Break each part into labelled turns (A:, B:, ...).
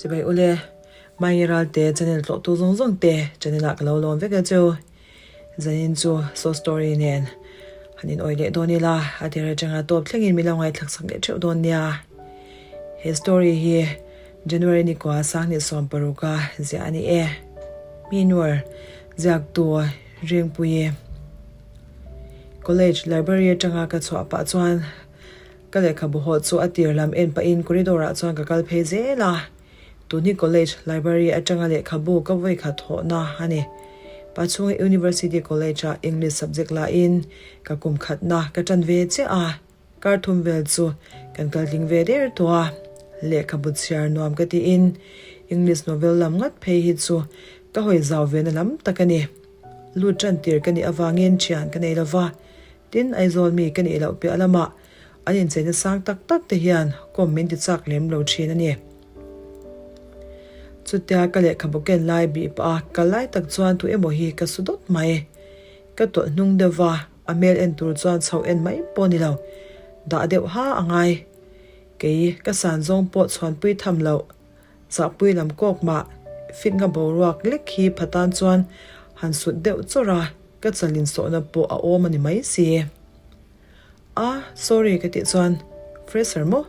A: Chibai ule, Mai Ralte channel tlawhtu zawng zawng te channel ah ka lo lawm vek a chu. Zanin chu so story nen han in awih leh dawn ila, a tir atanga tawp thlengin min lo ngaithlak sak leh theuh dawn nia. He story hi January ni kua Sanghnih 16 a ziah a ni e. Minuar ziaktu Ringpuii College library atanga ka chhuah pah chuan Ka lehkhabu haw chu a tir lam en pahin corridor ah chuan ka kal phei zel a, tun hi college library atanga lehkhabu ka vawi khat hawhna a ni. Pachhunga University College ah English subject lahin ka kum khatna ka tan ve chiah a, kar thum vel chu kan kal tling ve der tawh a, lehkhabu chhiar nuam ka tiin English novel lam ngat phei hi chu ka hawi zau ve na lam tak a ni. Lut tan tir ka nih avangin thian ka nei lova, Tin, Aizawl mi ka nih loh piah lamah an incheina sang tak tak te hian kawm min ti chak lem lo thin a ni. Chutia ka lehkhabu ken lai bih pah a kal lai tak chuan tu emaw hi ka su dawt mai. Ka tawlh hnung deuh va, a hmel en tur chuan chho en mai pawh ni lo, dah deuh ha a ngai. Kei ka san zawng pawh chhuanpui tham loh. Chahpui lam kawk mah fit nga boruak lek hi phatan chuan han sut deuh chawrh a, ka chal insawhna pawh a awm a ni mai si. A, sorry ka tih chuan fresher maw?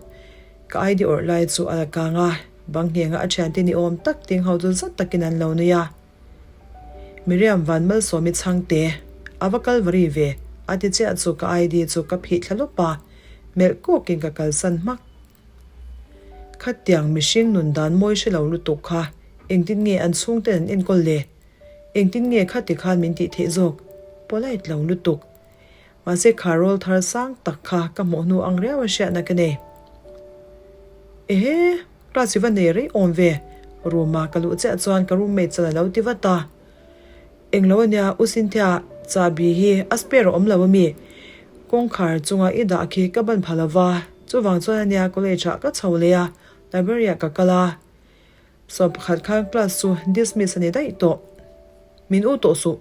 A: Ka ID awrh lai chu a la kang a, bang nghenga a thiante ni awm tak ting ho chu zat takin an lo nui a. Miriam Van Malsawmi chhangte, a va kal vari ve, a ti chiah chu ka ID chu ka phih thla lawp a, melh kawkin ka kalsan hmak. Khatiang mihring nun dan mawi hre lo lutuk kha engtin nge an chhungten an enkawl le? Engtin nge khati khan min tih theih zawk? Polite lo lutuk. Mahse kha rawl thar sang tak kha ka hmuh hnu ang riau a hriatna ka nei. Ehe, class i va nei rei awm ve, room a ka luh chiah chuan ka roommate chuan a lo ti vat a. Englo ania U Cynthia chahbi hi a spare a awm lo ami? Kawngkhar chunga i dah khi ka ban pha lova, chuvang chuan ania college ah ka chho leh a, library ah ka kal a. 11 khan class chu dismiss a ni daih tawh. Min u tawh suh,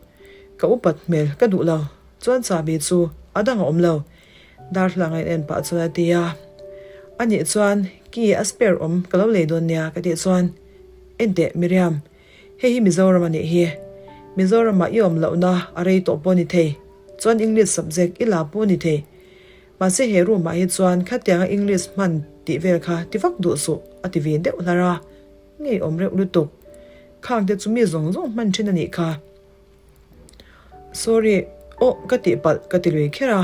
A: ka upat hmel ka duh lo, chuan chahbi chu a dang a awm lo. Darthlang a in en pah chuan a ti a, anih chuan key a spare awm ka lo lei dawn nia ka tih chuan, Enteh Miriam, Hei hi Mizoram a nih hi. Mizoramah i awm lohna a rei tawh pawh a ni thei. Chuan English subject i la pawh a ni thei. Mahse he room ah hi chuan khatianga English hman tih vel kha ti vak duh suh a ti ve deuh hlar a. Ngei awm reuh lutuk. Khang te chu mi zawng zawng hman thin a nih kha. Sorry, aw ka tih palh ka ti lui kher a.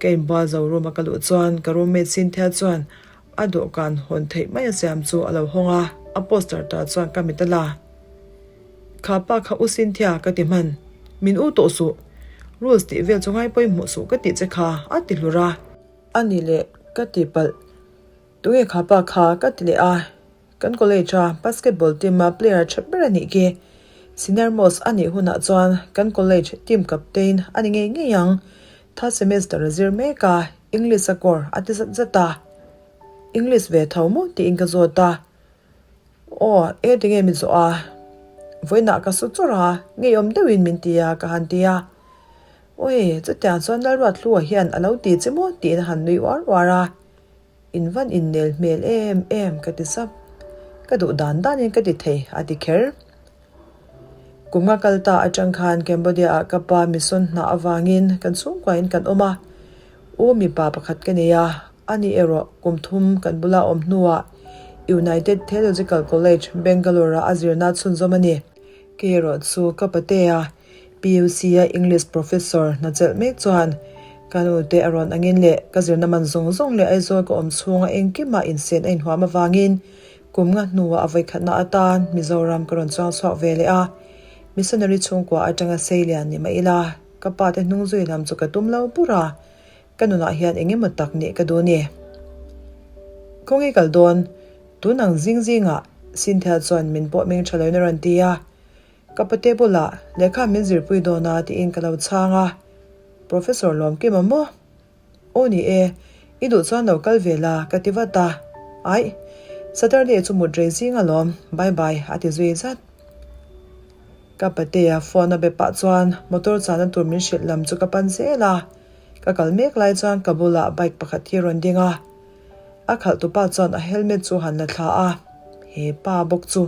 A: Ka inbual zo room a ka luh chuan ka roommate Cynthia chuan a dawhkan hawn theih mai a siam chu a lo hawng a, a poster ta chuan ka mit a la. Kha pa kha u Cynthia ka ti hman, min u tawh suh, rules tih vel chu ngai pawimawh suh ka tih che kha a ti hlur a. A ni leh ka ti palh, tunge kha pa kha ka ti leh a. Kan college a basketball team a player tha ber a nih khi. Senior most a nih hunah chuan kan college team captain a ni ngei ngei ang. Third semester a zir mek a, English a kawr a ti zat zat a. English ve tho maw tiin ka zawt a. Aw, e tinge mi zawh a? Vawiinah ka su chawrh a, ngeiawm deuhin min ti a ka han ti a. Awi, chutiang chuan Lalruathlua hian a lo ti che maw tiin a han nui uar uar a. In van innel hmel em em ka ti sap. Ka duh dan danin ka ti thei a ti kher. Kum nga kal ta atang khan Cambodia ah ka pa mission hna avangin kan chhungkuain kan awm a. U mipa pakhat ka nei a, ani erawh kum thum kan bula awm hnuah United Theological College, Bangalore ah a zirna chhunzawm a ni. Kei erawh chu ka patea PUC-a English Professor hna chelh mek chuan ka nute a rawn angin leh ka zirna man zawng zawng leh Aizawl ka awm chhunga engkimah insen a inhuam avangin kum nga hnuah a vawikhatna atan Mizoram ka rawn chuang chhuak ve leh a. Missionary chhungkua atanga seilian ni mah ila ka pa te hnung zui lam chu ka tum lo bur a, ka nunah hian eng emaw tak nih ka duh a ni. Khawnge kal dawn? Tun ang zing zingah Cynthia chuan min pawh meng tha loin a rawn ti a. Ka pate bulah lehkha min zirpui dawn a tiin ka lo chhang a, Professor Lawmkima maw? Aw ni e, i duh chuan lo kal ve la ka ti vat a, Aih, Saturday chu mut rei zing alawm, bye bye a ti zui zat. Ka patea phone a be pah chuan motor chahna tur min hrilh lam chu ka pan zel a, ka kal mek lai chuan ka bulah bike pakhat hi a rawn ding a, a khalh tupa chuan a helmet chu han la thla a. He pa bawk chu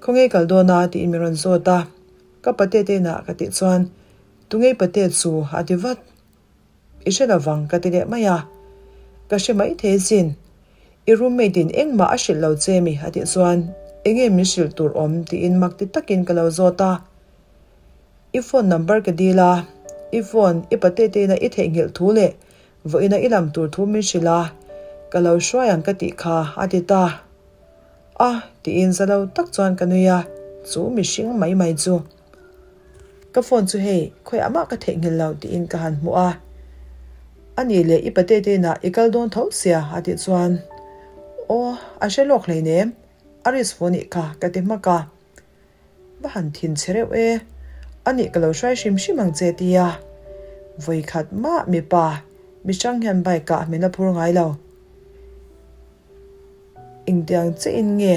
A: Khawnge kal dawn a? tiin min rawn zawt a, ka pate te inah ka tih chuan Tunge pate chu? a ti vat. I hre lovang ka ti leh mai a, ka hre mai thei sin. I roommate in engmah a hrilh lo che mi? a tih chuan Enge min hrilh tur awm? tiin mak ti takin ka lo zawt a. I phone number ka dil a, i phone i pate te ina i theihnghilh thu leh vawiina i lam tur thu min hrilh a, ka lo hruai ang ka tih kha a ti ta. A tiin za lo tak chuan ka nui a, chu mihring mai mai chu. Ka phone chu hei khawiah mah ka theihnghilh lo tiin ka han hmuh a, A nih leh i pate te inah i kal dawn tho sia a tih chuan Aw a hre lawk hleinem, a risk fu nih kha ka ti hmak a. Va han thin che reuh e, a nih ka lo hrai hrim hrim ang che tia vawi khat mah mipa mihrang hian bike ah min la phur ngai lo. Engtiang chiahin nge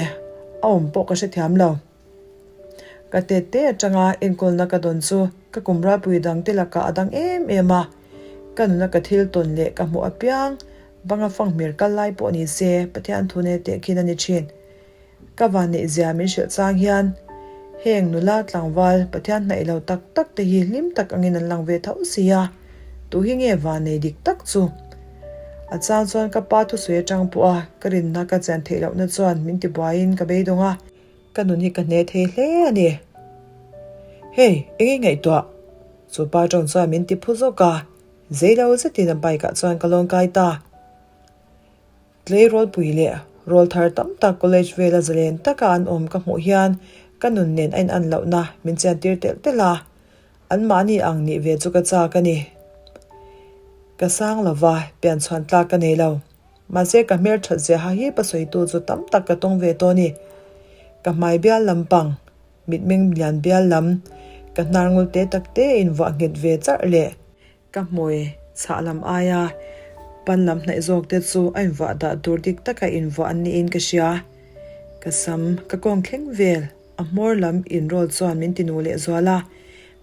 A: a awm pawh ka hrethiam lo. Ka tet te atanga enkawlna ka dawn chu ka kum ralpui dang te lakah a dang em em a, ka nuna ka thil tawn leh ka hmuh apiang banga fanghmir kal lai pawh ni se Pathian thu ne tehkhin a ni thin. Ka vanneih zia min hrilh chang hian heng nula tlangval Pathian hnaih lo tak tak te hi hlim tak angin an lang ve tho si a, tu hi nge vannei dik tak chu? A chang chuan ka pa thusawi atang pawh a ka rinna ka chian theih lohna chuan min ti buaiin ka beidawng a, ka nun hi ka hne thei hle a ni. Hei, eng i ngaihtuah? Chu pa tawng chuan min ti phu zawk a, zei lo zetin a bike ah chuan ka lawn kai ta. Tleirawlpui leh rawl thar tam tak college vela zalen taka an awm ka hmuh hian ka nun nen a inan lohna min chiantir telh telh a, anmahni ang nih ve chu ka chak a ni. Ka sang lova, pianchhuan tlak ka nei lo. Mahse ka hmel that zia ha hi pasawitu chu tam tak ka tawng ve tawh a ni. Ka hmai bial lampang, mitmeng lian bial lam, ka hnar ngul te tak te invuah nghet ve charh leh, Ka hmui chhah lam aia pan lam hnaih zawk te chu a invuah dah tur dik taka invuah an niin ka hria. Ka sam ka kawng thleng vel a hmawr lam inrawl chuan min ti nu leh zual a,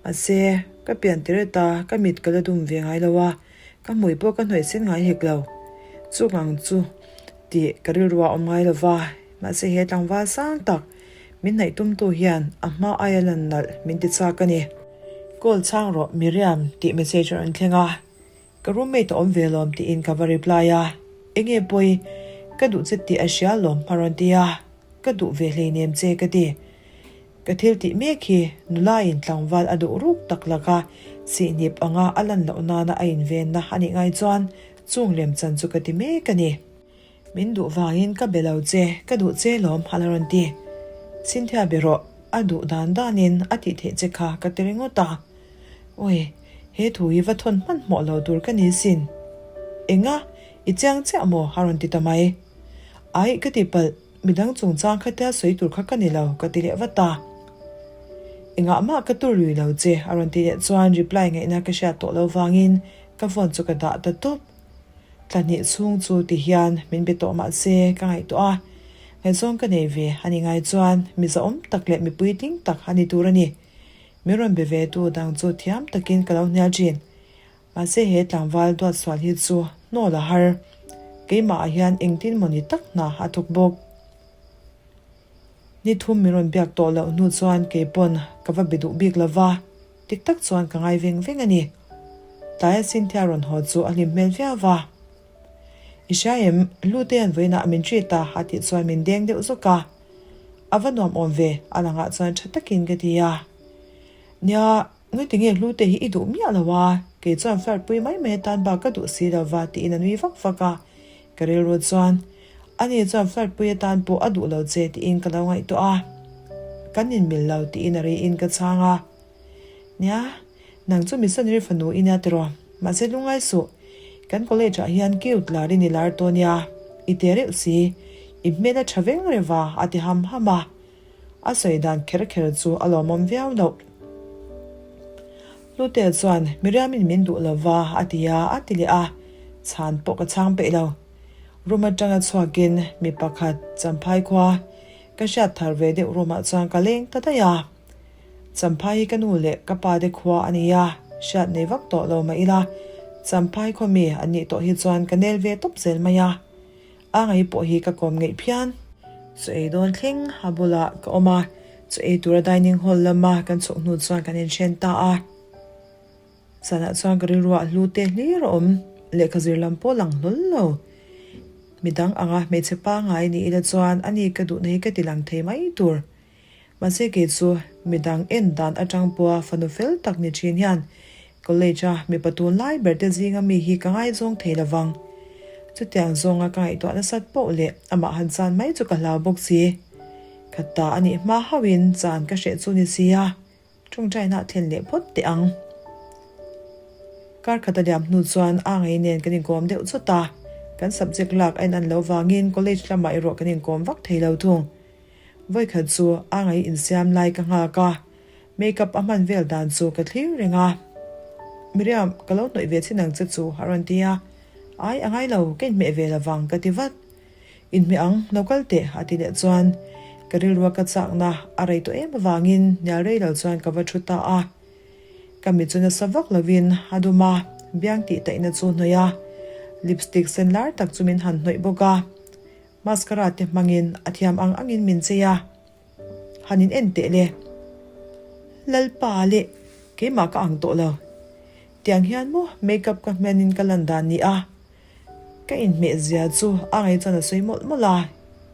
A: mahse ka pian ti ret a, ka mit ka la dum ve ngai lo a, ka hmui pawh ka hnawih sen ngai hek lo. Chukang chu tih ka rilru a awm ngai lo va, mahse he tlangval sang tak Min hnaih tumtu hian a hma aia lan nalh min ti chak a ni. Call chhang rawh Miriam tih message a rawn thleng a, ka roommate a awm ve lawm tiin ka va reply a, enge pawi ka duh che tih a hria lawm a rawn ti a, ka duh ve hleinem che ka ti. Ka thil tih mek hi nula in tlangval a duh ruk tak laka sihnip anga a lan loh nana a invenna a nih ngai chuan chung lemchan chu ka ti mek a ni. Min duh vangin ka be lo che, ka duh che lawm a la rawn ti. Cynthia be rawh, a duh dan danin a tih theih che kha ka ti ringawt a. Awi, he thu hi va thawn hmanhmawh lo tur ka ni sin. Enga, i chiang chiah maw a rawn ti ta mai. Aih ka ti palh, midang chungchang khatia sawi tur kha ka ni lo ka ti leh vat a. Engah mah ka tur lui lo che a rawn ti leh chuan reply ngaihna ka hriat tawh lo vangin ka phone chu ka dah ta tawp. Thla hnih chhung chu ti hian min be tawh mah se ka ngaihtuah a, ngaihzawng ka nei ve a ni ngai chuan mi zahawm tak leh mi puitling tak a ni tur a ni. Min rawn be ve tu dang chu thiam takin ka lo hnial thin. Mahse he tlangval duat sual hi chu hnawl a har. Keimah ah hian engtin mawni tak hna a thawk bawk. Ni thum min rawn biak tawh loh hnu chuan kei pawn ka va be duh bik lo va, dik tak chuan ka ngai veng veng a ni. Tlaia Cynthia rawn haw chu a hlim hmel viau va. I hria em, Lutea'n vawiinah min treat a a tih chuan min deng deuh zawk a. A va nuam awm ve, a langah chuan tha takin ka ti a. Nia, ngawi tinge Hlute hi i duh miah lo a, kei chuan flirt pui mai mai atan bak ka duh si lo va tiin a nui vak vak a. Ka rilru chuan, Ani chuan flirt pui atan pawh a duh lo che tiin ka lo ngaihtuah a, kan inmil lo tiin a riin ka chhang a. Nia, nang chu missionary fanu i nia tiraw? Mahse lungngai suh, kan college ah hian cute lar i ni lar tawh nia, i te reuh si, i hmel a tha veng reuh a a ti ham ham a. A sawi dan kher kher chu a lawmawm viau loh. Hlute chuan Miriamin min duh lo va a ti a, a ti leh a, chhan pawh ka chhang peih lo. Room atanga chhuakin mi pakhat Champhai khua ka hriat thar ve deuh room ah chuan ka leng ta daih a. Champhai hi ka nu leh ka pa te khua a ni a, hriat nei vak tawh lo mah ila Champhai khaw mi an nih tawh hi chuan ka nel ve tawp zel mai a. A ngai pawh hi ka kawm ngeih phian. Chaw ei dawn thleng a bulah ka awm a, chaw ei tura dining hall lama kan chhuk hnu chuan kan inhren ta a. Zanah chuan ka rilruah hlu te hlir a awm, lehkha zir lam pawh lang hlawl lo. Midang anga hmeichhe pangngai ni ila chuan ani ka duhna hi ka ti lang thei mai tur. Mahse kei chu midang en dan atang pawha fanu fel tak ni thin hian college a mipa tun lai ber te zinga mi hi ka ngaizawng thei lovang. Chutiang zawnga ka ngaihtuah nasat poh leh amah han chan mai chu ka hlau bawk si. Khat ta a nih hma hauhin chan ka hreh chu ni sia. Tawngtaina thlen leh phawt teh ang. Kar khat a liam hnu chuan a ngei nen kan inkawm deuh chawt a, kan subject lak a inan lo vangin college lamah erawh kan inkawm vak thei lo thung. Vawikhat chu a ngei insiam lai ka nghak a, makeup a hman vel dan chu ka thlir reng a. Miriam, ka lo hnawih ve chin ang che chu a rawn ti a, Ai, a ngai lo, ka inhmeh ve lovang ka ti vat. Inhmeh ang, lo kal teh, a ti leh chuan ka rilrua ka chakna a rei tawh em avangin hnial rei lo chuan ka va thu ta a. Ka mit chu nasa vak lovin a dum a, biang tih taihna chu hnawih a, lipstick sen lar tak chu min han hnawih bawk a, mascara te hmangin a thiam ang angin min chei a, han in en teh le. Lalpa leh keimah ka ang tawh lo. Tiang hian maw makeup ka hmenin ka lan dan ni a. Ka inhmeh zia chu a ngei chuan a sawi mawlh mawlh a,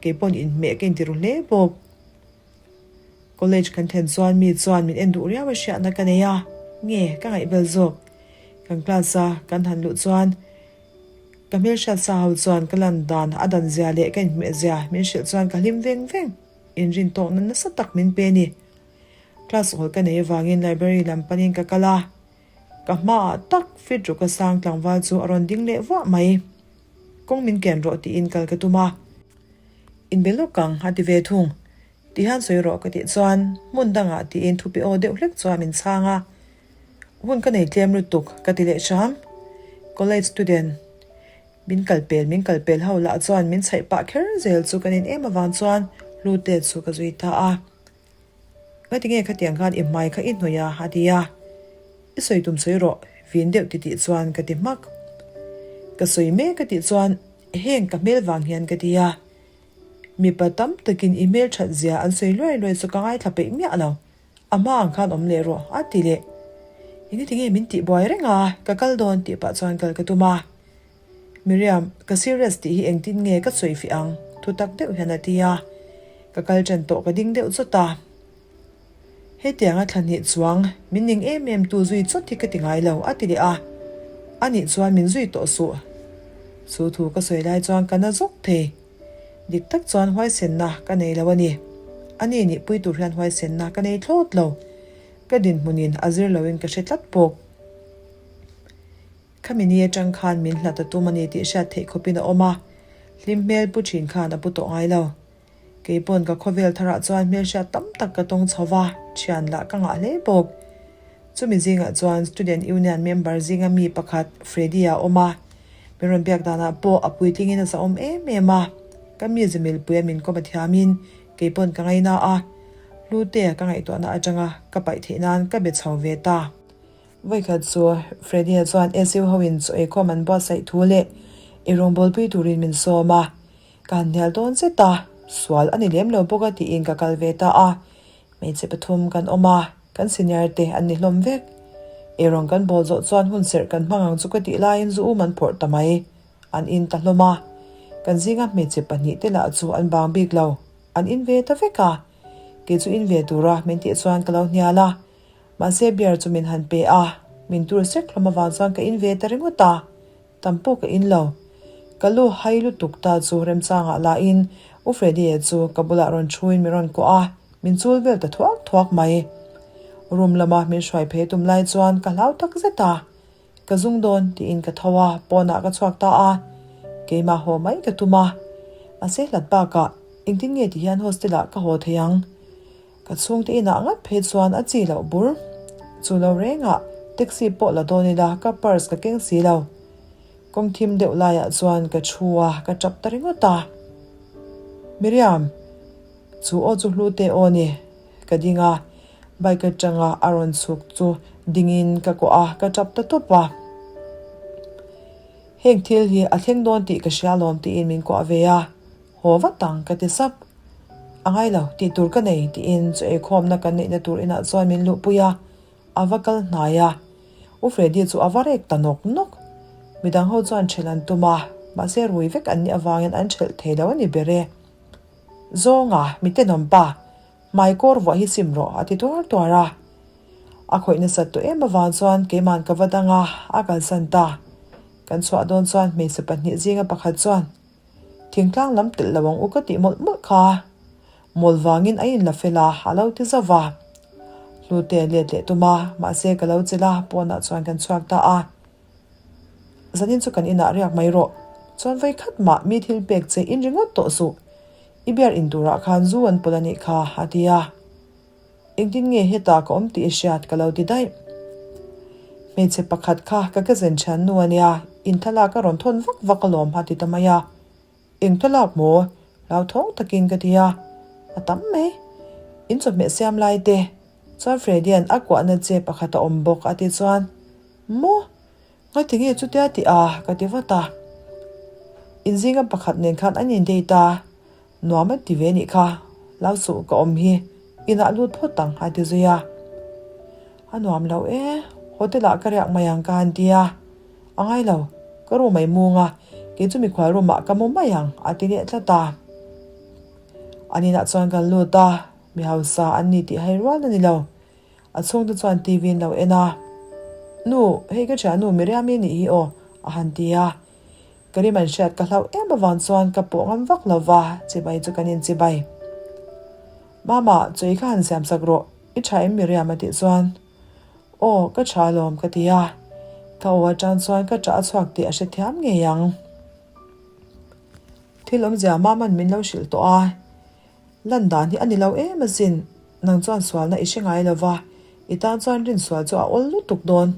A: kei pawn inhmeh ka inti ru hle bawk. College kan thlen chuan mi chuan min en duh riau a hriatna ka nei a, nge ka ngaihbel zawk. Kan class a kan han luh chuan ka hmelhriat sa ho chuan ka lan dan a dan zia leh ka inhmeh zia min hrilh chuan ka hlim veng veng. Inrin tawkna nasa tak min pe a ni. Class awl ka nei avangin library lam panin ka kal a. Ka hmaah tak fit ruka sang tlangval chu a rawn ding leh vuah mai. Kawng min ken rawh tiin kal ka tum a. Inbe lawk ang a ti ve thung. Tihian sawi rawh ka tih chuan hmun dangah tiin thupi aw deuh hlek chuan min chhang a. Hun ka nei tlem lutuk ka ti leh hram. College student min kal pel min kal pel ho lah chuan min chhaih pah kher zel chu kan in em avang chuan hlute chu ka zui ta a. Ngati nge khatiang khan i hmai kha i hnawih a? a ti a. I sawi tum sawi rawh, vin deuh ti tih chuan ka ti hmak. Ka sawi mek a tih chuan heng ka hmel vang hian ka ti a. Mipa tam takin i hmel that zia an sawi luai luai chu ka ngaithla peih miah lo. A hma ang khan awm leh rawh a ti leh. Engati nge min tih buai reng a, ka kal dawn tih pah chuan kal ka tum a. Miriam, ka serious tih hi engtin nge ka sawi fih ang? Thu tak deuh hian a ti a. Ka kal ṭan tawh ka ding deuh chawt a. Hetianga thla hnih chuang min ning em em tu zui chawt hi ka ti ngai lo, a ti leh a. A nih chuan min zui tawh suh. Chu thu ka sawi lai chuan ka na zawk thei. Dik tak chuan huaisenna ka nei lo a ni. A ni nih pui tur hian huaisenna ka nei thlawt lo. Ka dinhmunin a zir loin ka hre tlat bawk. Khami ni atang khan min hlat a tum a ni tih hriat theih khawpin a awm a, hlim hmel pu thin khan a pu tawh ngai lo. Kei pawn ka khawvel tharah chuan hmelhriat tam tak ka tawng chho va, thian lah ka ngah hle bawk. Chumi zingah chuan Student Union member zinga mi pakhat Freddy-a a awm a, min rawn biak danah pawh a puitlingin a zahawm em em a, ka mize milpuia min kawm a thiamin kei pawn ka ngaina a, Hlute ka ngaihtuahna atanga ka paih theih nan ka be chho ve ta. Vawikhat chu Freddy-a chuan SU hoin chaw eikhawm an buatsaih thu leh i rawngbawlpui turin min sawm a, ka han hnial dawn zet a, sual a ni lem lo bawk a tiin ka kal ve ta a, hmeichhe pathum kan awm a, kan senior te an ni hlawm vek. Eirawng kan bawl zawh chuan hun serh kan hmang ang chu ka tih laiin zu um an phawrh ta mai, an in ta hlawm a, kan zinga hmeichhe pahnih te lah chu an bang bik lo, an in ve ta vek a, kei chu in ve tura min tih chuan ka lo hnial a. Mahse beer chu min han pe a, min tur sek hlawm avang chuan ka in ve ta ringawt a, tam pawh ka in lo. Ka lu hai lutuk ta chu remchangah lahin U Freddy-a chu ka bulah rawn thuin min rawn kuah a, min chul vel ta thuak thuak mai. Room lama min hruai phei tum lai chuan ka hlau tak zet a, Ka zung dawn tiin ka tho a, pawnah ka chhuak ta a, keimah haw mai ka tum a. Mahse hlat bakah engtin nge ti hian hostel ah ka haw thei ang? Ka chhungte inah ngat phei chuan a chi loh bur. Chu lo rengah taxi pawh la dawn ila ka purse ka keng si lo. Kawng thim deuh laiah chuan ka thu a, ka tap ta ringawt a. Miriam, chu aw chu Hlute aw ni. Ka ding a, bike atanga a rawn chhuk chu dingin ka kuah a, ka tap ta tawp a. Heng thil hi a thleng dawn tih ka hria lawm tiin min kuah ve a, haw vat ang ka ti sap. A ngai lo, tih tur ka nei, tiin chaw eikhawmna kan neihna tur inah chuan min luhpui a, a va kal hnai a. U Freddy chu a va rek ta nawk nawk. Midang ho chuan ṭhelh an tum a, mahse rui vek an nih avangin an ṭhelh thei lo a ni ber e. Zawnga, mi tenawm pa, hmai kawr vuah hi sim rawh, a ti tuar tuar a. A khawih nasat tawh em avang chuan keiman ka va dang a, a kalsan ta. Kan chhuah dawn chuan hmeichhe pahnih zinga pakhat chuan, Thingtlang lam telh lo ang u ka tih mawlh mawlh kha. Mawl vangin a inla fel a, a lo ti zauh va. Hlute let leh tum a, mahse ka lo chelh a, pawnah chuan kan chhuak ta a. Zanin chu kan inah riak mai rawh. Chuan vawi khat mah mi thil pek che in ringawt tawh suh. I beer in turah khan zu an pawlh a nih kha, a ti a. Engtin nge hetah ka awm tih i hriat ka lo ti daih. Hmeichhe pakhat kha ka cousin thian nu a nia, in thlalak a rawn thawn vak vak alawm a ti ta mai a. Eng thlalak maw? Hlauthawng takin ka ti a. A tam mai. In chawhmeh siam lai te chuan Freddy-a'n a kuahna che pakhat a awm bawk a ti chuan, Maw? Ngati nge chutia tih a? ka ti vat a. Inzinga pakhat nen khan an in date a. Nuam a ti ve nih kha, lau suh ka awm hi, inah lut phawt ang a ti zui a. A nuam lo e, hotel ah ka riak mai ang ka han ti a. A ngai lo, ka room ai mung a, kei chu mikhual room ah ka mu mai ang a ti leh tlat a. An inah chuan kan lut a, mi hausa an ni tih hai rual a ni lo. A chhungte chuan TV an lo en a. Nu, hei ka thiannu Miriam-i nih hi aw a han ti a. Ka rim an hriat ka hlauh em avang chuan ka pawh ngam vak lo va, chibai chu kan inchibai. Mama, chaw i kha han siam sak rawh, i tha em Miriam a tih chuan, Aw, ka tha alawm ka ti a. Ka aw atang chuan ka ṭah a chhuak tih a hrethiam ngei ang. Thil awmzia Mama'n min lo hrilh tawh a. Lan dan hi a ni lo em asin, nang chuan sualna i hre ngai lo va, i tan chuan rinsual chu a awl lutuk dawn.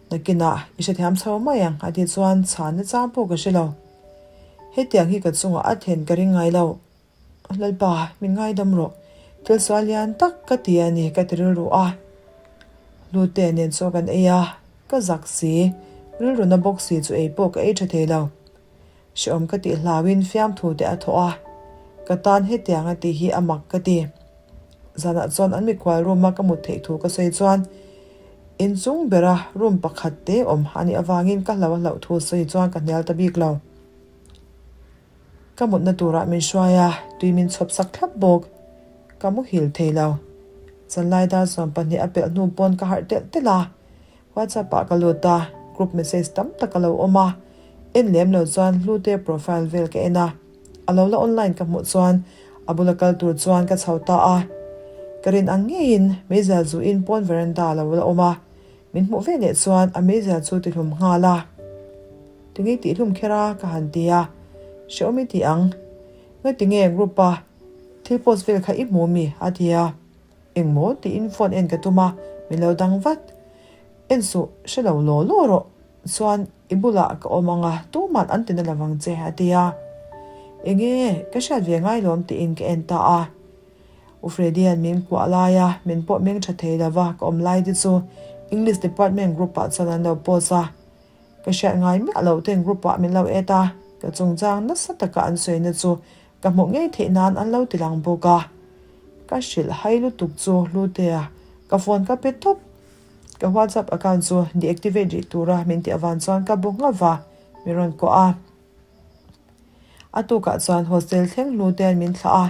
A: Nakinah i hrethiam chho mai ang a tih chuan chhanna chang pawh ka hre lo. Hetiang hi ka chungah a then ka ring ngai lo. Lalpa, min ngaidam rawh. Thil sual lian tak ka ti a ni ka ti rilru a. Hlute nen chaw kan ei a, ka zak si, rilru na bawk si chu ei pawh ka ei tha thei lo. Hrehawm ka tih hlauin fiamthu te a thawh a, ka tan hetiang a tih hi a mak ka ti. Zanah chuan an mikhual room a ka mut theih thu ka sawi chuan inchung bera room pakhat te awm a nih avangin ka hlo a hlauh thu sawi chuan ka hnial ta bik lo. Ka mutna turah min hruai a, tui min chhawp sak thlap bawk. Ka muhil thei lo. Chanlai dar 12 a pelh hnu pawn ka harh telh telh a. WhatsApp ah ka lut a, group message tam tak a lo awm a, en lem lo chuan Hlute profile vel ka en a, a lo la online ka hmuh chuan a bula kal tur chuan ka chho ta a, ka rin ang ngeiin meizial zu in pawn veranda a lo la awm a, min hmuh ve leh chuan a meizial chu ti hlum nghal a. Tinge tih hlum kher a ka han ti a, hrehawm i ti ang, ngatinge group a thil post vel kha i hmu mi a ti a. Engmaw tiin phone en ka tum a, min lo dang vat. En suh, hre lo law law rawh. Chuan i bulah ka awm ang a, tuman an ti na lovang che a ti a. Enge, ka hriat ve ngai lawm tiin ka en ta a. U Freddy-a'n min kuah lai a, min pawh meng tha thei lova ka awm lai te chu English department group ah chuan an lo post a. Ka hriat ngai miah loh ten group ah min lo add a, ka chungchang nasa taka an sawina chu Ka hmuh ngei theih nan an lo ti lang bawk a, ka hrilh hai lutuk chu Hlutea ka phone ka pe tawp. Ka WhatsApp account chu deactivate rih tura min tih avang chuan ka bu nghauh a, min rawn kuah a. A tukah chuan hostel thleng Hlutea'n min thlah a,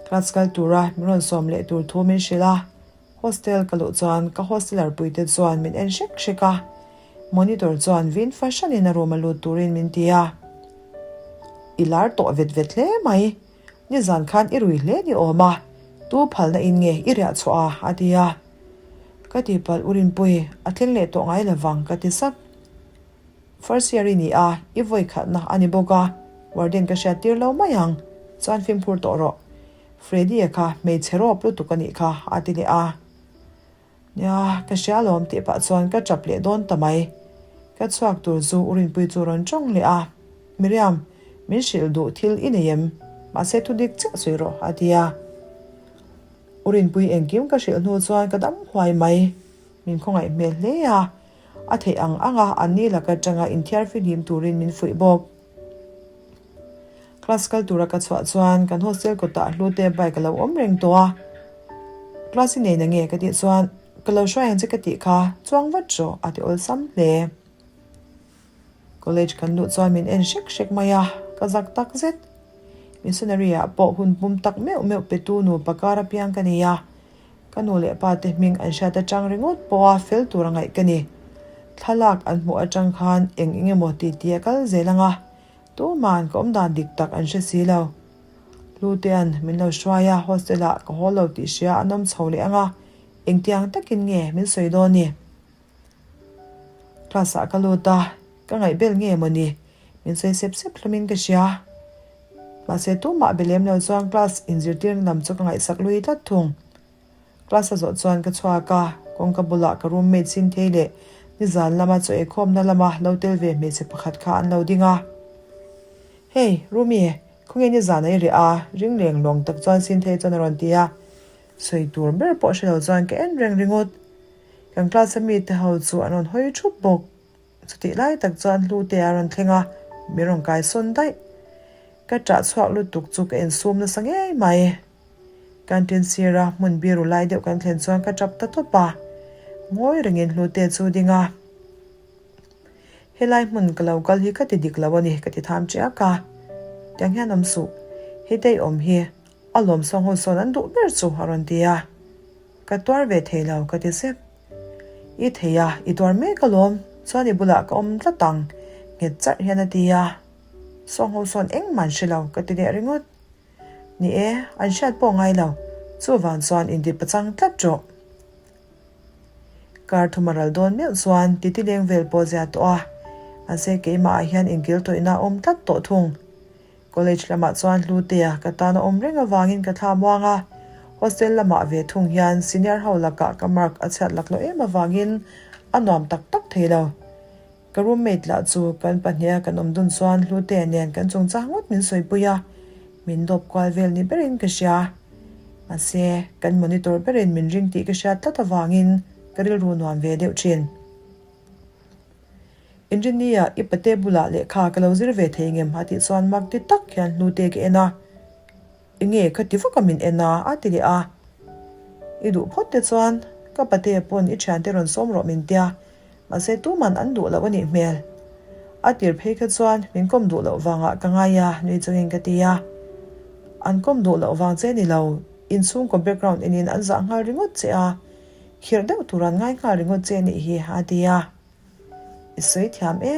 A: class kal tura min rawn sawm leh tur thu min hrilh a. Hostel ka luh chuan ka hosteler puite chuan min en hrek hrek a, monitor chuan vin fahranin a room a lut turin min ti a. I lar tawh vet vet hle mai, nizan khan i rui hle ni awm a, tu phalna in nge i riah chhuah a? a ti a. Ka tihpalh u Rinpui, a thleng leh tawh ngai lovang ka ti sap. First year i ni a, i vawi khatna a ni bawk a, warden ka hriat tir lo mai ang, chuan fimkhur tawh rawh. Freddy-a kha hmeichhe rawp lutuk a nih kha, a ti leh a. Nia, ka hria alawm tih pah chuan ka tap leh dawn ta mai. Ka chhuak tur chu U Rinpui chu rawn tawng leh a. Miriam, min hrilh duh thil i nei em? Mahse thu dik chiah sawi rawh, a ti a. U Rinpui engkim ka hrilh hnu chuan ka dam huai mai. Min khawngaih hmel hle a. A theih ang anga anni lak atanga inthiar fihlim turin min fuih bawk. Class kal tura ka chhuah chuan kan hostel kawtah Hlute bike a lo awm reng tawh a. Class i nei na nge ka tih chuan ka lo hruai ang che ka tih kha chuang vat rawh a ti awlsam hle. College kan luh chuan min en hrek hrek mai a, ka zak tak zet. Missionary ah pawh hun pum tak meuh meuh petu nupa kar apiang ka nei a, ka nu leh pa te hming an hriat atang ringawt pawha fel tur a ngaih ka ni. Thlalak an hmuh atang khan eng eng emaw ti ti a kal zel ang a, tuma'n ka awmdan dik tak an hre si lo. Hlutea'n min lo hruai a, hostel ah ka haw lo tih hria an awm chho leh ang a, engtiang takin nge min sawi dawn ni? Class ah ka lut a, ka ngaihbel nge maw ni? Min sawi sep sep hlawmin ka hria. Mahse tumah be lem lo chuan class inzirtirna lam chu ka ngaihsak lui tlat thung. Class a zawh chuan ka chhuak a, kawngka bulah ka roommate Sinthei leh nizan lama chaw eikhawmna lama lo tel ve hmeichhe pakhat kha an lo ding a. Hey, Rumi, khawnge nizan a i reh a? Ring leng lawng tak chuan Sinthei chuan a rawn ti a. Sawi tur ber pawh hre lo chuan ka en reng ringawt. Kan class a mite ho chu an rawn hawi thup bawk. Chutih lai tak chuan Hlute a rawn thleng a, min rawn kai sawn daih. Ka ṭah chhuak lutuk chu ka insum nasa ngei mai. Canteen sira hmun biru lai deuh kan thlen chuan ka ṭap ta tawp a, ngawi rengin Hlute chu ding a. Helai hmun ka lo kal hi ka ti dik lo a ni ka ti tham ṭiak a. Tiang hian awm suh, hetei awm hi a lawmsawng ho sawn an duh ber chu a rawn ti a. Ka tuar ve thei lo ka ti sep. I thei a, i tuar mek alawm, chuan i bulah ka awm tlat ang, nghet charh hian a ti a. Sawng ho sawn engmah an hre lo ka ti leh ringawt. Ni e, an hriat pawh ngai lo, chuvang chuan inti pachang tlat rawh. Kar thum a ral dawn meuh chuan titi leng vel pawh zia tawh a, mahse keimah ah hian inkil tawihna a awm tlat tawh thung. College lamah chuan Hlutea ka tan a awm reng avangin ka thla muang a, hostel lamah ve thung hian senior ho lakah ka mark a chhiat lak loh em avangin a nuam tak tak thei lo. Ka roommate lah chu kan pahniha kan awm dun chuan Hlutea nen kan chungchang ngawt min sawipui a, min dawp kual vel ni berin ka hria. Mahse, kan monitor berin min ring tih ka hriat tlat avangin ka rilru nuam ve deuh thin. Engineer i pate bulah lehkha ka lo zir ve thei ngem a tih chuan mak ti tak hian hnute ka en a, Enge ka ti vak a min en a a ti leh a, I duh phawt te chuan ka pate pawn i thiante rawn sawm rawh min tia, mahse tuman an duh loh a nih hmel. A tir phei kha chuan min kawm duh loh vangah ka ngai a nui chungin ka ti a, An kawm duh loh vang che ni lo, inchhungkaw background enin an zah nghal ringawt che a, Khirh deuh tur an ngai nghal ringawt che nih hi a ti a. I sawi thiam e.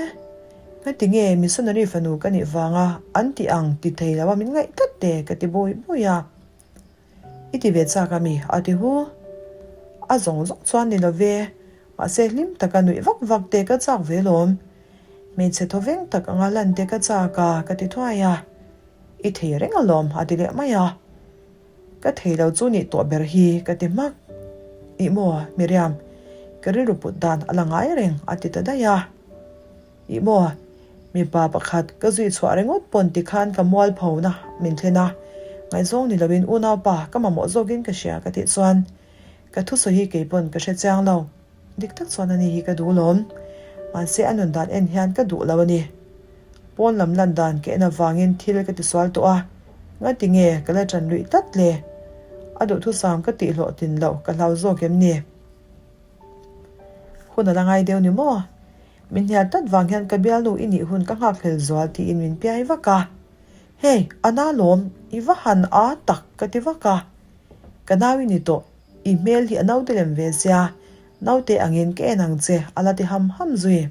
A: Ngati nge missionary fanu ka nih vanga an tih ang ti thei lo a min ngaih tlat te ka ti bawi bawi a. I ti ve chak a mi a ti hu. A zawng zawng chuan ni lo ve, mahse hlim taka nuih vak vak te ka chak ve lawm. Hmeichhe thawveng tak anga lan te ka chak a ka ti thuai a. I thei reng alawm a ti leh mai a. Ka thei lo chu nih tawh ber hi ka ti hmak. Ih maw, Miriam, ka rilru put dan a la ngai reng a ti ta daih a. Ih maw, mipa pakhat ka zui chhuah ringawt pawn tikhan ka mualphona min thlen a, ngaihzawng ni loin unaupa ka mamawh zawkin ka hria ka tih chuan ka thusawi hi kei pawn ka hre chiang lo. Dik tak chuan ani hi ka duh lawm. Mahse a nun dan en hian ka duh lo a ni. Pawn lam lan dan ka en avangin thil ka tisual tawh a, ngati nge ka la ṭan luih tlat le? A duhthusam ka tih hlawhtlin loh ka hlau zawk em ni? Hun a la ngai deuh ni maw? Min hnial tlat vang hian ka bialnu i nih hun ka nghakhlel zual tiin min piai vak a. Hey, a na lawm, i va han a tak ka ti vak a. Ka nau i ni tawh, i hmel hi a naute lem ve sia, naute angin ka en ang che a la ti ham ham zui.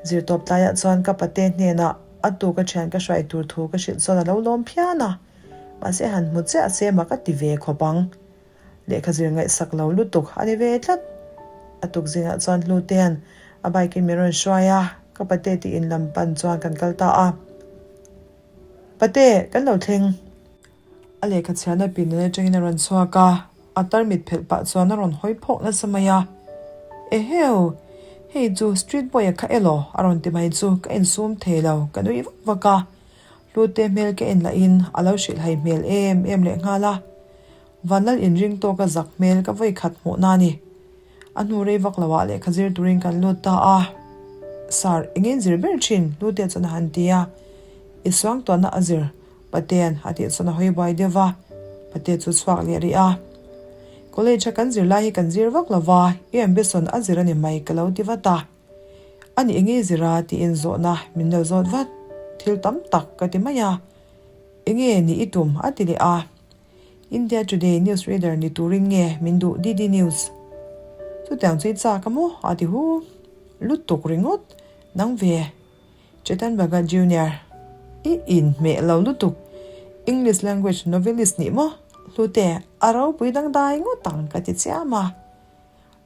A: Zirtawp tlaiah chuan ka pate hnenah a tu ka thian ka hruai tur thu ka hrilh chuan a lo lawm phian a, mahse han hmu chiah se mak a ti ve khawp ang. Lehkha zir ngaihsak lo lutuk a ni ve tlat. A tuk zingah chuan Hlutea'n a bike in min rawn hruai a, ka pate tih in lam pan chuan kan kal ta a. Pate, kan lo thleng. A lehkha chhiahna pindan atangin a rawn chhuak a, a tarmit phelh pah chuan a rawn hawi phawk nasa mai a. Eheu! Hei chu street boy a kha elaw? a rawn ti mai chu ka insum thei lo, ka nui vak vak a. Hlute hmel ka en lahin a lo hrilhhai hmel em em leh nghal a. Vanlal inring tawka zak hmel ka vawi khat hmuhna a ni. A hnu rei vak loah lehkha zir turin kan lut ta a. Sir, eng in zir ber thin? Hlute chuan a han ti a. I suangtuahna a zir, Patean a tih chuan a hawi buai deuh va, Pate chu chhuak leh rih a. College a kan zir lai hi kan zir vak lo va, i ambition a zir a ni mai ka lo ti vat a. A nih enge i zir a tiin zawhna min lo zawt vat, thil tam tak ka ti mai a. Enge nih i tum a ti leh a. India Today news reader ni turin nge min duh DD News? Chutiang chu i chak a maw? a ti hu lutuk ringawt. Nang ve, Chetan Bhagat Junior, i inhmeh lo lutuk. English language novelist nih maw? Hlute, a ropui dangdai ngawt ang ka ti chiam a.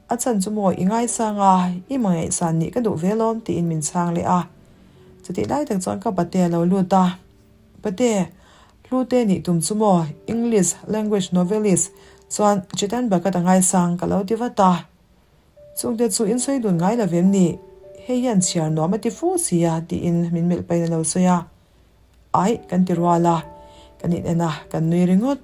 A: A chhan chu maw i ngaisang a, i mangaihsan nih ka duh ve lawm tiin min chhang leh a. Chutih lai tak chuan ka pate a lo lut a. Pate, Hlute nih tum chu maw English language novelist chuan Chetan Bhagat a ngaisang ka lo ti vat a. Chungte chu in sawi dun ngai lo vem ni? Hei hian chhiar nuam a ti fu si a tiin min melh pahin a lo sawi a. Aih kan ti rual a, kan in en a, kan nui ringawt.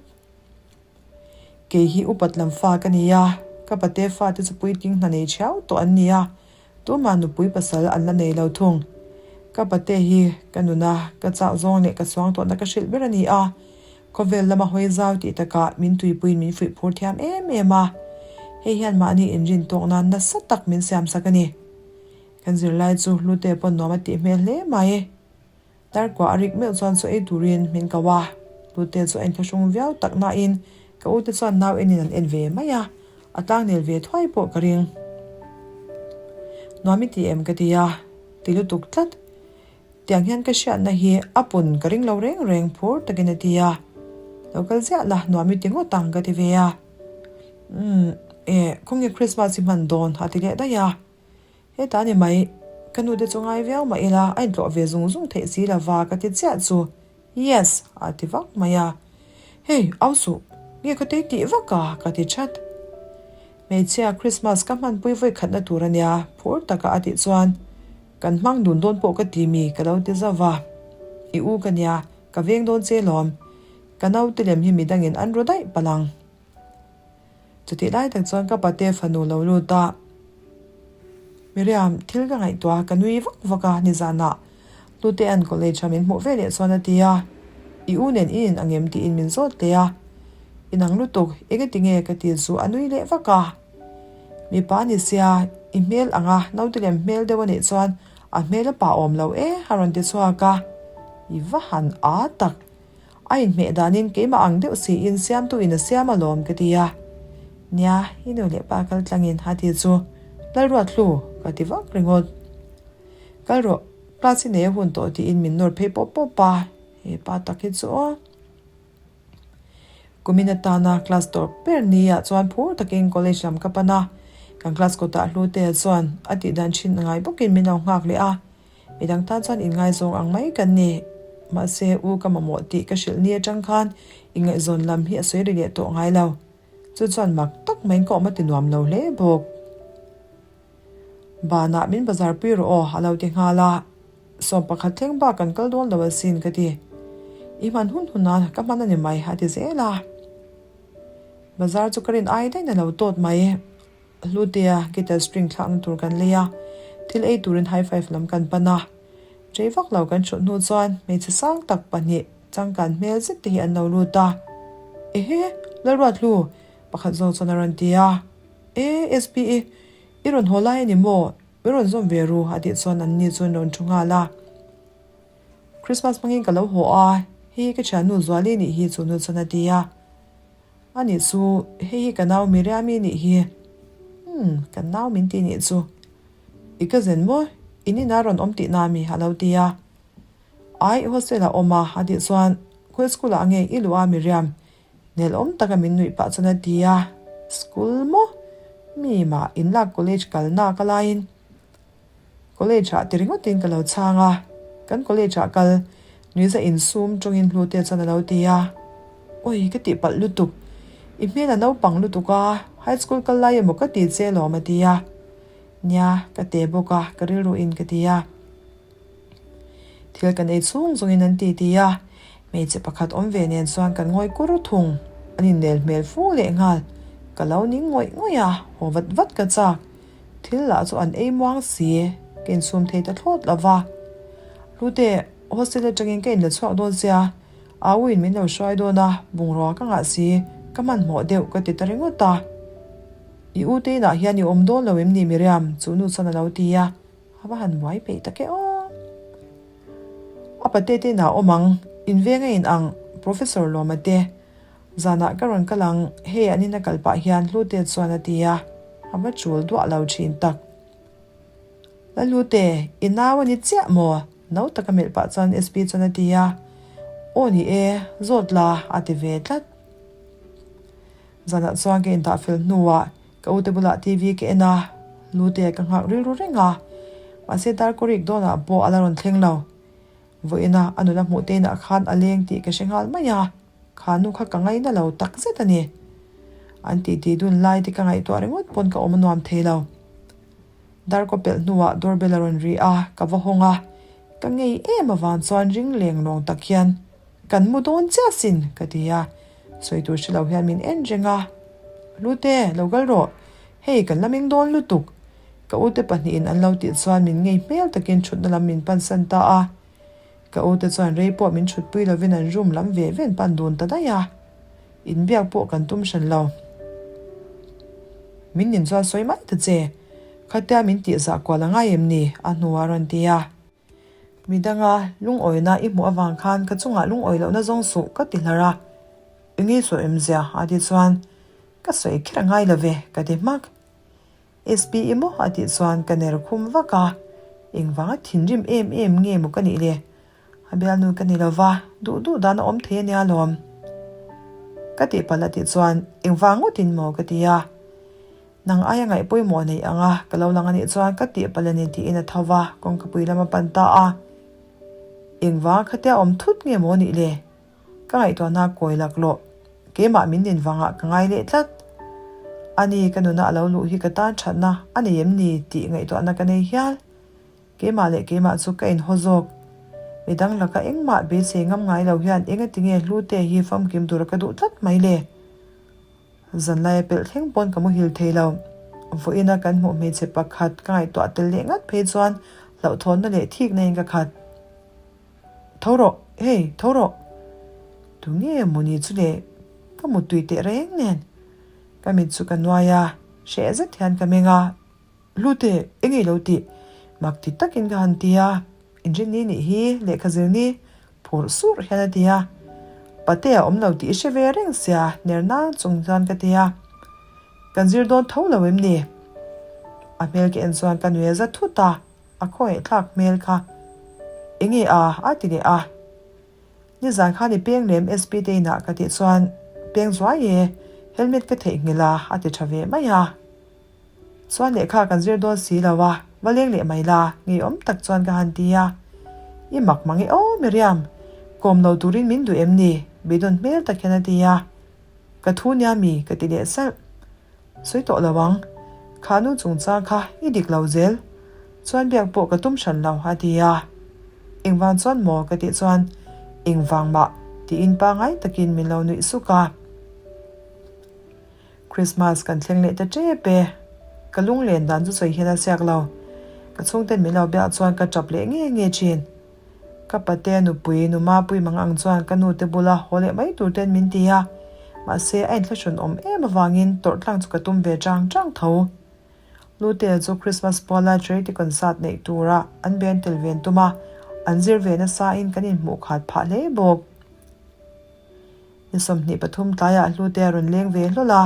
A: Kei hi upat lam fa ka ni a, ka pate fate chu puitling hna nei thiau tawh an ni a, tumah nupui pasal an la nei lo thung. Ka pate hi ka nuna ka chak zawng leh ka suang tawhna ka hrilh ber a ni a, khawvel lama hawi zau tih takah min tuipuiin min fuih phur thiam em em a, hei hian mahni inrin tawk nan nasa tak min siamsak a ni. Kan zirlai chu Hlute pawn nuam a tih hmel hle mai. Darkua a rik meuh chuan chaw ei turin min ko a, Hlute chu a inthlahrung viau tak nain ka ute chuan nau enin an en ve mai a, a tlangnel ve thuai pawh ka ring. Nuam i ti em ka ti a, ti lutuk tlat. Tiang hian ka hriatna hi a pun ka ring lo reng reng phur takin a ti a, Lo kal ziah la, nuam i ti ngawt ang ka ti ve a. Umm, eh, khawnge Christmas i hman dawn? a ti leh daih a. Hetah ni mai, ka nu te chu ngai viau mah ila a intlawh ve zung zung theih si lova ka ti chiah chu Yes! a ti vak mai a. Hey, au suh, nge ka tei tih vak a? ka ti that. Hmeichhia Christmas ka hmanpui vawi khatna tur a nia, phur taka a tih chuan kan hmang dun dawn pawh ka ti mi ka lo ti zauh va. I u ka nia, ka veng dawn che lawm. Ka naute lem hi midangin an ru daih palh ang. Chutih lai tak chuan ka pate fanu lo lut a, Miriam, thil ka ngaihtuah a, ka nui vak vak a, nizanah Hlutea'n college a min hmuh ve leh chuan a ti a, I u nen i in ang em tiin min zawt leh a, Inang lutuk, engati nge ka ti chu a nui leh vak a. Mipa ni sia, i hmel ang a, naute lem hmel deuh a nih chuan a hmel a pah awm lo e a rawn ti chhuak a, I va han â tak. A inhmeh danin keimah ang deuh siin siamtuin a siam alawm ka ti a. Nia, i nu leh pa kal tlangin a ti chu Lalruathlu ka ti vak ringawt. Kal rawh, class i nei a hun tawh tiin min nawr phei pawp pawp a, he pa tak hi chu aw. Kumin atana class tawrh ber ni ah chuan phur takin college lam ka pan a, kan class kawtah Hlutea chuan a tihdan thin ngai bawkin min lo nghak leh a. Midang tan chuan inngaizawng ang mai kan ni. Mahse, u ka mamawh tih ka hrilh ni atang khan inngaihzawn lam hi a sawi ri leh tawh ngai lo. Chu chuan mak tak maiin ka awm a ti nuam lo hle bawk. Banah min bazar pui rawh aw a lo ti nghal a. 11 thleng bak kan kal dawn lo asin ka ti. I hman hun hun a, ka hman a ni mai a ti zel a. Bazar chu ka rin ai daih na lo tawt mai. Hlutea guitar string thlakna tur kan lei a, thil ei turin high five lam kan pan a. Rei vak lo kan hrut hnu chuan hmeichhe sang tak pahnih changkan hmel zet te hi an lo lut a. Ehe, Lalruathlu! pakhat zawk chuan a rawn ti a. E, SPE, i rawn haw lai a ni maw? Min rawn zawm ve ru a tih chuan an ni chu an rawn thu nghal a. Christmas hmangin ka lo haw a, hei hi ka thiannu Zuali nih hi chu nu chuan a ti a. A nih chu, hei hi ka nau Miriami nih hi. Umm, kan nau min ti nih chu. I ka zen maw? In inah rawn awm tih na mi? a lo ti a. Ai, hostel ah awm a, a tih chuan, Khawi school ah nge i luh a Miriam? Nelawm taka min nuih pah chuan a ti a. School maw? Mi mah inlak college kalna ka laiin. College ah ti ringawtin ka lo chhang a, kan college ah kal nuiza insum tawngin Hlute chuan a lo ti a, Awi ka tihpalh lutuk, i hmel a naupang lutuk a, high school kal lai emaw ka ti che alawm a ti a, Nia, ka te bawk a, ka rilru in ka ti a. Thil kan ei chhung zawngin an ti ti a, hmeichhe pakhat awm ve nen chuan kan ngawi kur thung, an innel hmel fu lehnghal, ka lo ning ngawih ngawih a, haw vat vat ka chak. Thil lah chu an ei muang si, ka insum thei ta thlawt lo va. Hlute, Hostel atangin ka inla chhuak dawn sia, au in min lo hruai dawn a, bungrua ka ngah si, ka hmanhmawh deuh ka ti ta ringawt a. I u te inah hian i awm dawn lo em ni Miriam? Chu nu chuan a lo ti a, a va han buai peih tak e aw. A pate te inah awm ang, in veng a in ang, Professor Lawma te. Zanah ka rawn kal ang, hei an ina kal pah hian Hlute chuan a ti a, a va chul duah lo thin tak. Lalute, i nau a ni chiah maw? No taka melh pah chuan SP chuan a ti a. Aw ni e, zawt la, a ti ve tlat. Zanah chuan ka indah fel hnuah ka ute bulah TV ka en a, Lute ka nghak rilru reng a. Mahse darkaw rik dawnah pawh a la rawn thleng lo. Vawiina a nula hmuh te inah khan a leng tih ka hre nghal mai a, kha nu kha ka ngaina lo tak zet a ni. An titi dun lai te ka ngaihtuah ringawt pawn ka awm a nuam thei lo. Darkaw pelh hnuah doorbell a rawn ri a, ka va hawng a, ka ngei em avang chuan ring leng lawng tak hian kan mu dawn chiah sin ka ti a, sawi tur hre lo hian min en reng a, Lute, lo kal rawh, hei kan la meng dawn lutuk, ka ute pahnihin an lo tih chuan min ngei hmel takin thutna lam min pansan ta a, ka ute chuan rei pawh min thutpui lovin an room lam ve ve an pan dun ta daih a. Inbiak pawh kan tum hran lo. Min nin chuan sawi mai ta che. Khatia min tih zah kual a ngai em ni? a hnuah a rawn ti a. Midanga lungawina i hmuh avang khan ka chungah lungawi lohna zawng suh ka ti hlar a. Enge sawi awmzia? a ti chuan ka sawi kher a ngai lo ve ka ti hmak. SP i maw? a tih chuan ka ner khum vak a. Engvanga thinrim em em nge maw ka nih le? A bialnu ka ni lova, duh duh dan a awm thei a nia lawm. Ka tih palh a tih chuan engvang ngawtin maw ka ti a. Nang aia ngaih pawimawh nei ang a, ka lo lang a nih chuan ka tih palh a ni tiin a tho va, kawngkapui lam a pan ta a. Engvang khatia awm thut nge maw nih le? Ka ngaihtuahna kawi laklawh, keimah min nin vangah ka ngai leh tlat. Ani ka nuna a lo luh hi ka tan thatna a nei em ni tih ngaihtuahna ka nei hial. Keimah leh keimah chu ka inhaw zawk. Midang laka engmah beisei ngam ngai lo hian engatinge Hlute hi famkim tura ka duh tlat mai le? Zanlaia pelh thleng pawn ka muhil thei lo. Vawiina kan hmuh hmeichhe pakhat ka ngaihtuah tel leh ngat phei chuan hlauhthawnna leh thikna in ka khat. Tho rawh, hei, tho rawh! Tunge mawni chu le? Ka muttui teh reng nen. Ka mit chu ka nuai a, hreh zet hian ka meng a. Hlute, eng ei lo tih? Mak ti takin ka han ti a, Inrinni nih hi lehkha zirni phur sur hian a ti a. Pate a awm lo tih i hre ve reng sia, ner nang chung chuan ka ti a. Kan zir dawn tho lo em ni? A hmel ka en chuan ka nui za thut a, a khawngaihthlak hmel kha. Enge a? a ti leh a. Nizan khan i peng lem SP te inah ka tih chuan, Peng zuai e, helmet ka theihnghilh a, a ti tha ve mai a. Chuan lehkha kan zir dawn si lo a, va leng leh mai la, ngeiawm tak chuan ka han ti a. I mak mang e aw Miriam, kawm lo turin min duh em ni? Beidawn hmel tak hian a ti a. Ka thu nia mi ka ti leh salh. Sawi tawh lo ang, kha nu chungchang kha i dik lo zel. Chuan biak pawh ka tum hran lo a ti a. Engvang chuan maw ka tih chuan engvang mah tiin pangai takin min lo nuih suk a. Christmas kan thleng leh ta tep e. Ka lunglen dan chu sawi hian a siak lo. Ka chhungten min lo biak chuan ka tap leh nge nge thin. Ka pate nupui nu Mapui mang ang chuan ka nute bula haw leh mai tur ten min ti a. Mahse a inthlahrun awm em avangin tawrh tlang chu ka tum ve chang chang tho. Lute chu Christmas puala charity concert neih tura an ben tel ven tum a, an zir ve nasa in kan inhmuh khat phah hle bawk. Ni 23 tlaiah Hlute a rawn leng ve hlawl a,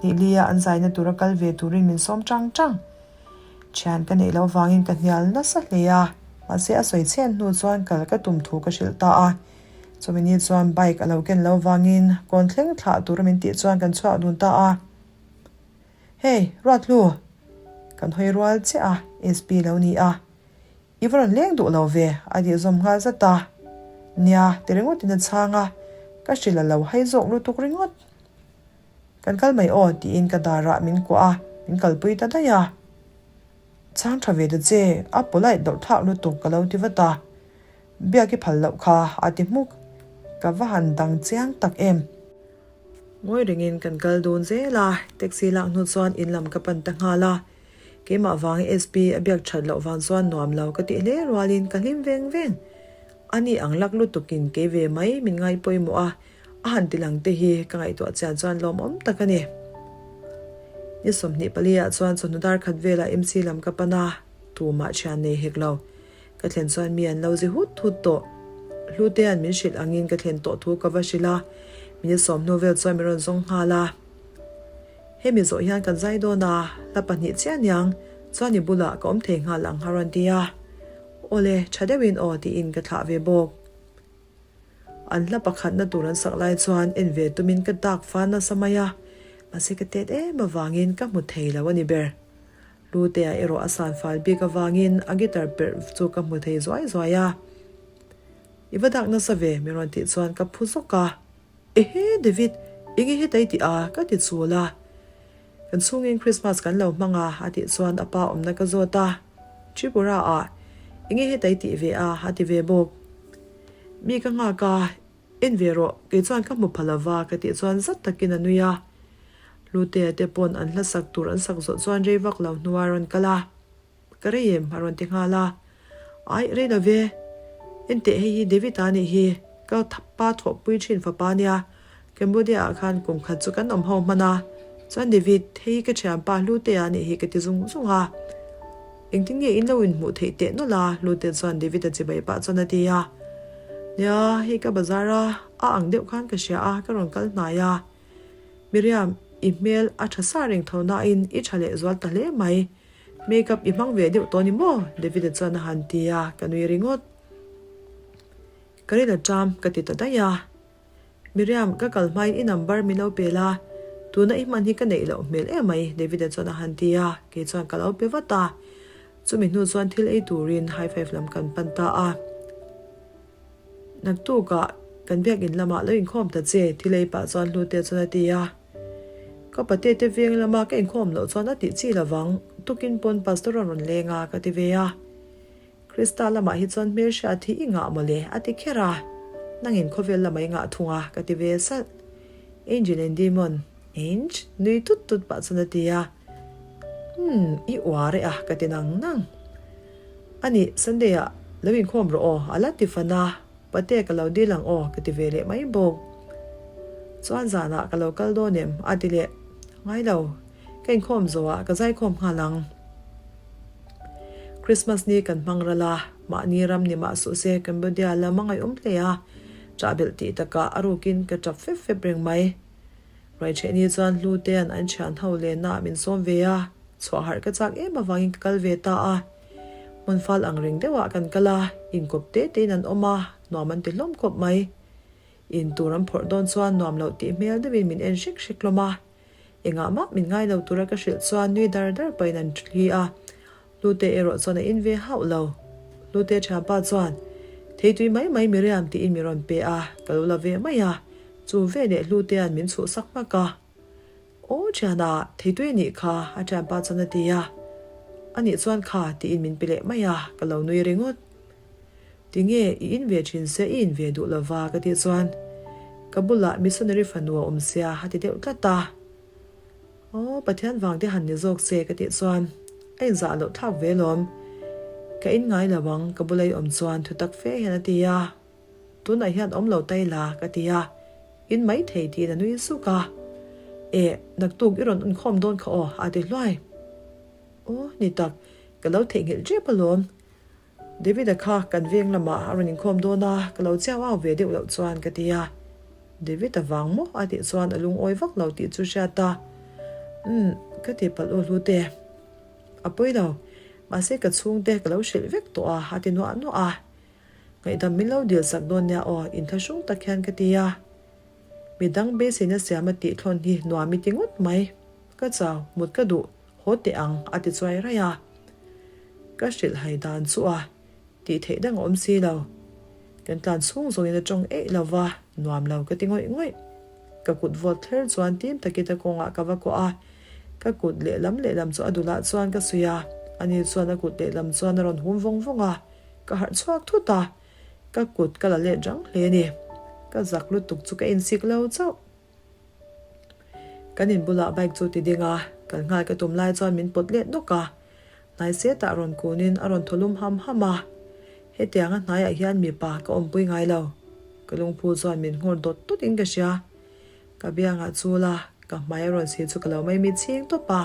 A: Nihlia an zaina tura kal ve turin min sawm chang chang. Thian ka neih loh vangin ka hnial nasa hle a, mahse a sawi chhen hnu chuan kal ka tum thu ka hrilh ta a. Chumi ni chuan bike a lo ken loh vangin kawn thleng thlah tura min tih chuan kan chhuak dun ta a. Hey, Ruathlu! Kan hawi rual chiah a, SP lo ni a. I va rawn leng duh lo ve, a tih zawm nghal zat a. Nia, ti ringawtin a chhang a, ka hrilh a lo hai zawk lutuk ringawt. Kan kal mai aw, tiin ka darah min kuah a, min kalpui ta daih a. Chhang tha ve ta che, a polite loh thlak lutuk ka lo ti vat a. Biak i phal loh kha, a ti hmuk. Ka va han dang chiang tak em. Ngawi rengin kan kal dun zel a, taxi lak hnu chuan in lam ka pan ta nghal a. Keimah vangin SP a biak that loh vang chuan nuam lo ka tih hle rualin ka hlim veng veng. Ani ang lak lutukin kei ve mai min ngai pawimawh a, a han ti lang te hi ka ngaihtuah chian chuan lawmawm tak a ni. Ni 24 ah chuan chawhnu dar khat velah MC lam ka pan a, tumah thian nei hek lo. Ka thlen chuan mi an lo zi hut hut tawh. Hlutea'n min hrilh angin ka thlen tawh thu ka va hrilh a, min sawmhnu vel chuan min rawn zawng nghal a. Hemi zawh hian kan zai dawn a, hla pahnih chiah niang, chuan i bulah ka awm thei nghal ang a rawn ti a. Awle, tha deuhin aw tiin ka thlah ve bawk. An hla pakhatna tur an sak lai chuan en ve tumin ka dak fan nasa mai a, mahse ka tet em avangin ka hmu thei lo a ni ber. Lutea erawh a san fal bik avangin a guitar perh chu ka hmu thei zuai zuai a. I va dak nasa ve min rawn tih chuan ka phu zawk a. Ehe David, enge heta i tih a? ka ti chul a. Kan chhungin Christmas kan lo hmang a a tih chuan a pa awmna ka zawt a. Tripura ah enge heta i tih ve a? a ti ve bawk. Mi ka nghak a, en ve rawh, kei chuan ka hmu pha lova ka tih chuan zat takin a nui a. Lutea te pawn an hla sak tur an sak zawh chuan rei vak lo hnuah a rawn kal a. Ka rei em? a rawn ti nghal a. Aih, rei lo ve. Enteh hei hi David a nih hi, ka pa thawhpui thin fapa nia. Cambodia ah khan kum khat chu kan awm ho hman a. Chuan David, hei hi ka thianpa Hlute a nih hi ka ti zung zung a. Engtin nge in lo inhmuh theih teh nawlh a? Hlute chuan David a chibai pah chuan a ti a. Nia, hei ka bazar a, a ang deuh khan ka hria a, ka rawn kal hnai a. Miriam, i hmel a tha sa reng tho nain i tha lehzual ta hle mai. Makeup i hmang ve deuh tawh ni maw? David-a chuan a han ti a, ka nui ringawt. Ka rin a ṭam, ka ti ta daih a. Miriam, ka kal hmain i number min lo pe la, tuna i hman hi ka neih loh hmel em mai, David-a chuan a han ti a, kei chuan ka lo pe vat a. Chumi hnu chuan thil ei turin high five lam kan pan ta a. Naktukah kan biakin lamah lo inkhawm ta che, thil ei pah chuan Hlute chuan a ti a. Ka pate te veng lama ka inkhawm loh chuan a tih chi lovang, tukin pawn pastor a rawn leng a, ka ti ve a. Krista lamah hi chuan hmelhriat hi i ngah mawle, a ti kher a. Nangin khawvel lamah i ngah thung a, ka ti ve salh. Angel and Demon, Ange, nui tut tut pah chuan a ti a. Umm, i uar e a, ka ti nang nang. Anih, Sunday ah lo inkhawm rawh aw, a la ti fan a. Pate ka lo dil ang aw ka ti ve leh mai bawk. Chuan zanah ka lo kal dawn em? a ti leh. Ngai lo, ka inkhawm zawhah ka zaikhawm nghal ang. Christmas ni kan hmang ral a, mahni ram ni mah suh se Cambodia lam a ngaihawm hle a, ṭah belh tih takah a rukin ka ṭap fep fep reng mai. Ruaiṭhehni chuan Hlutea'n an ṭhian ho lennaah min sawm ve a, chhuah harh ka chak em avangin ka kal ve ta a. Hmun fal ang reng deuhah kan kal a, inkawp te tein an awm a, nuam an ti hlawm khawp mai. In tur an phawrh dawn chuan nuam loh tih hmel deuhin min en hrek hrek hlawm a. Engah mah min ngai lo tura ka hrilh chuan nui dar dar pahin an thli a. Hlute erawh chuan a in ve hauh lo. Hlute thianpa chuan, Theitui mai mai Miriam tiin mi rawn pe a, ka lo la ve mai a. Chu veleh Hlutea'n min chhuhsak hmak a. Aw thiana, theitui a nih kha, a thianpa chuan a ti a. A nih chuan kha, tiin min pe leh mai a, ka lo nui ringawt. Tinge, i in ve thin sia, i in ve duh lova, ka tih chuan, Ka bulah missionary fanu a awm sia, a ti deuh tlat a. Aw, Pathian vang te han ni zawk che, ka tih chuan, A inzah loh thlak ve lawm. Ka in ngai lo ang, ka bula i awm chuan thutak fe hian a ti a. Tunah hian awm lo ta ila ka ti a, in mai thei tiin a nui suk a. Eh, naktuk i rawn inkhawm dawn kha aw a ti hluai. Aw, ni tak, ka lo theihnghilh tep alawm. David-a kha kan veng lamah a rawn inkhawm dawn a, ka lo chiau au ve deuh loh chuan ka ti a. David-a vang maw a tih chuan a lungawi vak lo tih chu hriat a. Umm, ka ti palh u Hlute. A pawi lo, mahse ka chhungte ka lo hrilh vek tawh a a ti nuah nuah a. Ngaihdam min lo dil sak dawn nia aw, inthlahrung tak hian ka ti a. Midang beiseina siam a tih thlawn hi nuam i ti ngawt mai. Ka chau, mut ka duh, haw teh ang, a ti chuai raih a. Ka hrilh hai dan chu a tih theih dang a awm si lo. Kan tlan chhung zawngin a tawng eih lo va, nuam lo ka ti ngawih ngawih. Ka kut vawt thler chuan tim takin a kawngah ka va kuah a, ka kut lehlam lehlam chu a dulah chuan ka suih a, ani chuan a kut lehlam chuan a rawn hum vawng vawng a. Ka harh chhuak thut a, ka kut ka la let rang hle a ni. Ka zak lutuk chu ka insik lo chauh. Kan in bulah bike chu ti ding a, kal nghal ka tum lai chuan min pawt let nawk a. Hnai setah rawn kunin a rawn thaw lum ham ham a. Hetianga hnaiah hian mipa ka awmpui ngai lo. Ka lungphu chuan min nghawr dawt dawt in ka hria. Ka biangah chul a, ka hmai a rawn si chu ka lo mai mi chhing tawp a.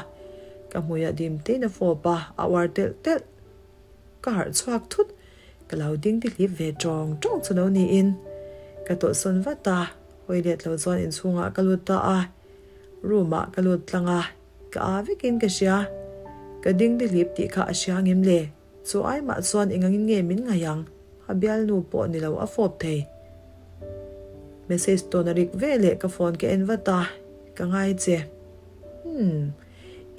A: Ka hmuiah dim tein a fawp a, a uar telh telh. Ka harh chhuak thut, ka lo ding ti hlip ve tawng tawng chu lo niin. Ka tawlhsawn vat a, hawi let lo chuan inchhungah ka lut ta a. Room ah ka lut tlang a, ka aa vekin ka hria. Ka ding ti hlip tih kha a hria ngem le? Chu ai mah chuan engangin nge min ngaih ang? A bialnu pawh ni lo a fawp thei. Message tawn a rik ve leh ka phone ka en vat a, ka ngai che. Umm.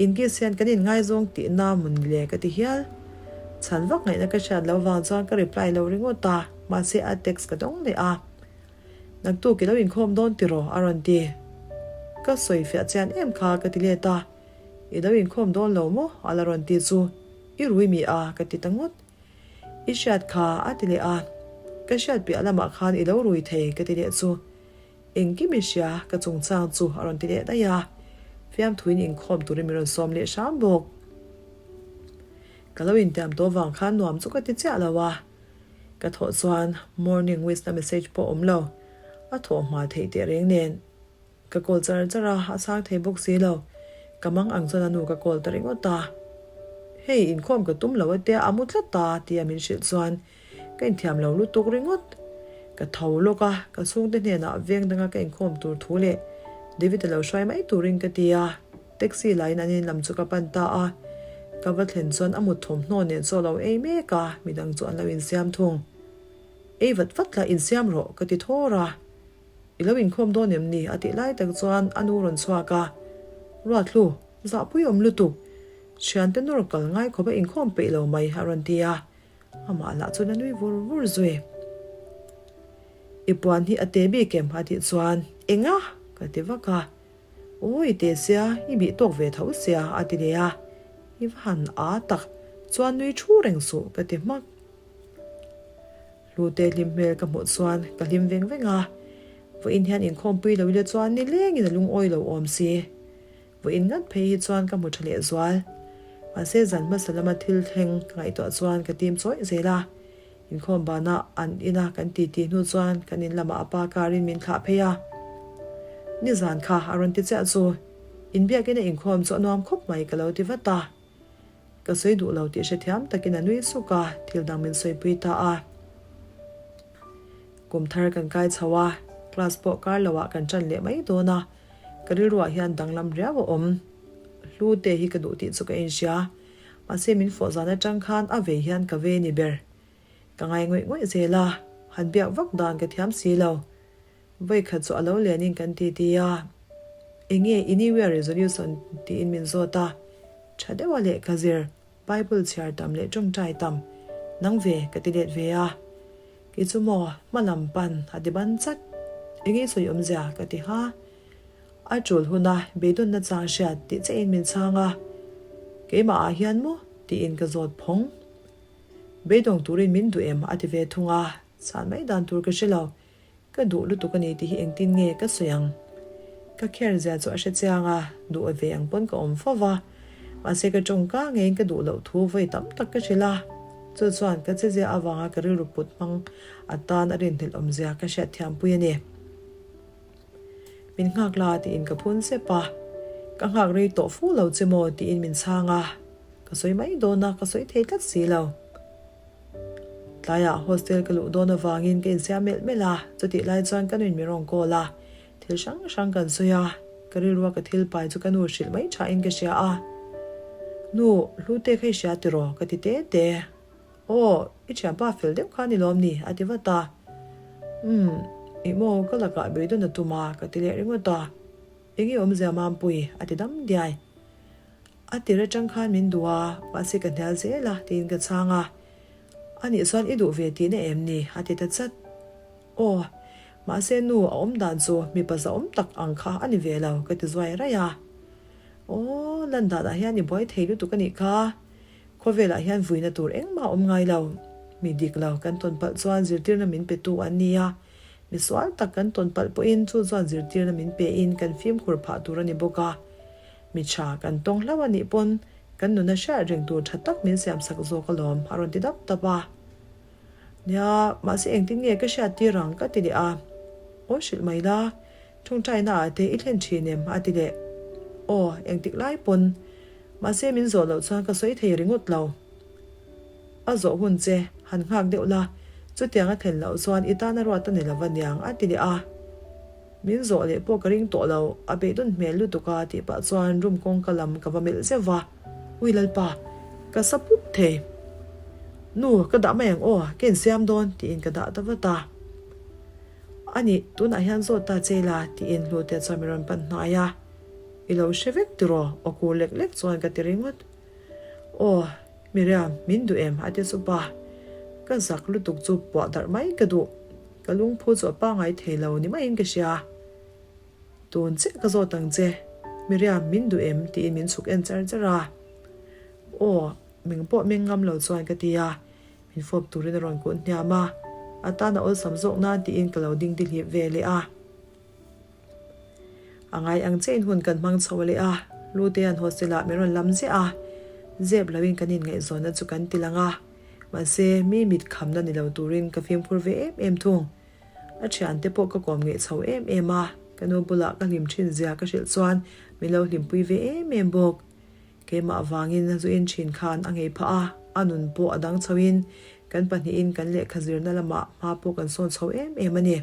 A: Inkiss hian kan inngaizawng tihna maw ni le ka ti hial. Chhan vak ngaihna ka hriat loh vang chuan ka reply lo ringawt a, mahse a text ka dawng leh a. Naktuk i lo inkhawm dawn tiraw? a rawn ti. Ka sawi fiah chian em kha ka ti let a, I lo inkhawm dawn lo maw? a la rawn ti chu, I rui mi a? ka ti ta ngawt. I hriat kha a ti leh a, Ka hriat piah lamah khan i lo rui thei ka ti leh chu, Engkim i hria ka chungchang chu a rawn ti leh daih a, fiamthuin inkhawm turin min rawn sawm leh hram bawk. Ka lo intiam tawh vang khan nuam chu ka ti chiah lo a, Ka thawh chuan morning wish na message pawh awm lo, a thawh hma theih teh reng nen. Ka call char char a, a chhang thei bawk si lo. Ka mang ang chuan a nu ka call ta ringawt a. Hei, inkhawm ka tum lo atia a mu tlat ta tia min hrilh chuan ka inthiam lo lutuk ringawt. Ka tho lawk a, ka chhungte hnenah veng danga ka inkhawm tur thu leh David a lo hruai mai turin ka ti a. Taxi laiin an in lam chu ka pan ta a, ka va thlen chuan a mut thawmhnaw nen chaw lo ei mek a, midang chu an lo insiam thung. Ei vat vat la insiam rawh ka ti thawr a, I lo inkhawm dawn em ni? a tih lai tak chuan a nu rawn chhuak a, Ruathlu, zahpui awm lutuk, thiante nawr kal ngai khawp a inkhawm peih lo mai a rawn ti a, amah lah chuan a nui vur vur zui. I puan hi a te bik em? a tih chuan, Enga? ka ti vak a. Awi teh sia, i bih tawk ve tho sia a ti leh a, i va han aa tak, chuan nui thu reng suh ka ti hmak. Hlute hlim hmel ka hmuh chuan ka hlim veng veng a, vawiin hian inkhawmpui lo ila chuan nilengin a lungawi lo awm si. Vawiin ngat phei hi chuan ka hmu tha leh zual. Mahse zan hmasa lama thil thleng ka ngaihtuah chuan ka tim chawih zel a, Inkhawm banah an ina kan titi hnu chuan kan in lamah a pa karin min thlah phei a. Nizan kha a rawn ti chiah chu inbiakin a inkhawm chu a nuam khawp mai ka lo ti vat a. Ka sawi duh lo tih hrethiam takin a nui suk a, thil dang min sawipui ta a. Kum thar kan kai chho a, class pawh kar loah kan ṭan leh mai dawn a, ka rilruah hian danglam riau a awm. Hlu te hi ka duh tih chu ka inhria. Mahse min fawh zan atang khan a vei hian ka ve ni ber. Ka ngai ngawih ngawih zel a, han biak vak dan ka thiam si lo. Vawikhat chu a lo lianin kan ti ti a, Enge i New Year resolution tiin min zawt a, tha deuha lehkha zir, Bible chhiar tam leh tawngtai tam, nang ve ka ti let ve a. Kei chu maw, hma lam pan a ti ban chat. Enge i sawi awmzia ka ti ha. A tul huna beidawnna chang hriat tih chiahin min chhang a, Keimah ah hian maw? tiin ka zawt phawng. Beidawng turin min duh em? a ti ve thung a, chhan mai dan tur ka hre lo. Ka duh lutuk a ni tih hi engtin nge ka sawi ang? Ka kher zia chu a hre chiang a, duh ve ang pawn ka awm fo va. Mahse ka tawngka ngeiin ka duh loh thu vawi tam tak ka hrilh a, chu chuan ka chezia avanga ka rilru put hmang atan a rinhlelh awmzia ka hriatthiampui a ni. Min nghak la tiin ka phun sep a, Ka nghak rei tawh fu lo che maw tiin min chhang a, ka sawi mai dawn a, ka sawi thei tlat si lo. Tlaiah hostel ka luh dawn avangin ka insiam melh melh a, chutih lai chuan ka nuin min rawn call a, thil hrang hrang kan sawi a, ka rilrua ka thil pai chu ka nu hrilh mai thain ka hria a, Nu, Hlute kha i hria tiraw? ka ti te te. Aw, i thianpa fel deuh kha ni lawm ni? a ti vat a. Umm, ih maw, ka lakah beidawn a tum a, ka ti leh ringawt a. Eng i awmzia Mampui? a ti dam diai. A tir atang khan min duh a, mahse ka hnial zel a, tiin ka chhang a. Anih chuan i duh ve tihna em ni? a ti ta chat. Aw, mahse nu a awm dan chu mipa zahawm tak ang kha a ni ve lo, ka ti zuai raih a. Aw, lan danah hian i buai thei lutuk a nih kha. Khawvelah hian vuina tur engmah a awm ngai lo. Mi dik lo kan tawn palh chuan zirtirna min petu an ni a, mi sual tak kan tawn palh pawhin chu chuan zirtirna min pein kan fimkhur phah tur a ni bawk a. Mi tha kan tawng hlauh a nih pawn kan nuna hriat reng tur tha tak min siamsak zawk alawm a rawn ti dap dap a. Nia, mahse engtin nge ka hriat tir ang ka ti leh a. Aw hrilh mai la, ṭawngṭaina ah te i thlen ṭhin em? a ti leh. Aw, engtik lai pawn. Mahse min zawh loh chuan ka sawi thei ringawt lo. A zawh hun che, han nghak deuh la, chutiang a thlen loh chuan i tan a ruat a ni lo va niang a ti leh a. Min zawh leh pawh ka ring tawh lo, a beidawn hmel lutuk a tih pah chuan room kawngka lam ka va melh zeuh va, Ui Lalpa, ka sa pup thei. Nu, ka dah mai ang aw, ka insiam dawn tiin ka dah ta vat a. A nih, tunah hian zawt ta che ila tiin Hlute chuan min rawn pan hnai a. I lo hre vek tiraw? Aw kur lek lek chuan ka ti ringawt. Aw, Miriam, min duh em? a ti sup a. Ka zak lutuk chu puah darh mai ka duh. Ka lungphu chu a pangai thei lo ni maiin ka hria. Tun chiah ka zawt ang che, Miriam, min duh em? tiin min chhuk en char char a. Aw, meng pawh meng ngam lo chuan ka ti a. Min fawp turin a rawn kun hniam a. A tan a awlsam zawk nan tiin ka lo ding dihlip ve leh a. A ngai ang chein hun kan hmang chho leh a, Lutea'n hostel ah min rawn lam ziah a, zep loin kan inngaihzawnna chu kan ti lang a, mahse mi mit khamna ni lo turin ka fimkhur ve em em thung. A thiante pawh ka kawm ngeih chho em em a, ka nu bulah ka hlim thin zia ka hrilh chuan min lo hlimpui ve em em bawk. Keimah avangin zu in thin khan a ngei phah a, a nun pawh a dang chhoin kan pahnihin kan lehkha zirna lamah hma pawh kan sawn chho em em a ni.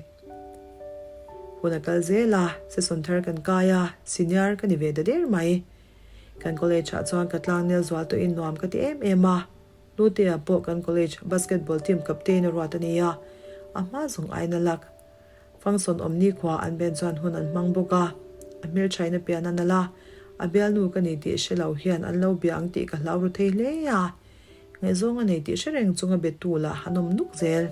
A: Hun a kal zel a, session thar kan kai a, senior ka ni ve ta der mai. Kan college ah chuan ka tlang nel zual tawhin nuam ka ti em em a, Lutea pawh kan college basketball team captain a ruat a ni a, a hma zawng aiin a lak. Function awm nikhua an ben chuan hun an hmang bawk a, a hmelthaina pian a nalh a, a bialnu ka ni tih hre lo hian an lo bia ang tih ka hlau ru thei hle a, ngaihzawng a nei tih hre reng chunga betu lah an awm nuk zel.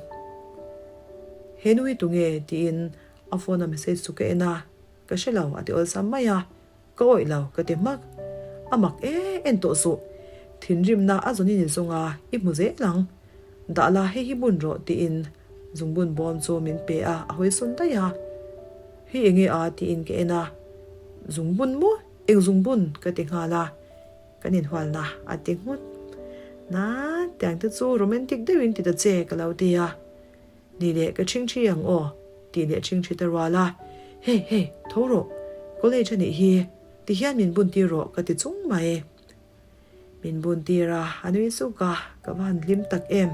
A: He nu hi tunge? tiin a phone a message chu ka en a, ka hre lo a ti awlsam mai a. Ka awih lo, ka ti hmak. A mak e, en tawh suh. Thinrimna a zawn in i zawng a, i hmu zel ang. Dah la, hei hi bun rawh, tiin zungbun bawm chu min pe a, a hawi sawn daih a. Hei enge a? tiin ka en a. Zungbun maw? Eng zungbun? ka ti nghal a. Kan inhualna a ti nghut. Na, tiang te chu romantic deuhin ti ta che, ka lo ti a. Ni leh ka ṭhingṭhi ang aw, tih leh ṭhingṭhi ta rual a, Hey, hey, tho rawh, college a nih hi, ti hian min bun tir rawh ka ti chung mai. Min bun tir a, a nui suk a, ka va han hlim tak em.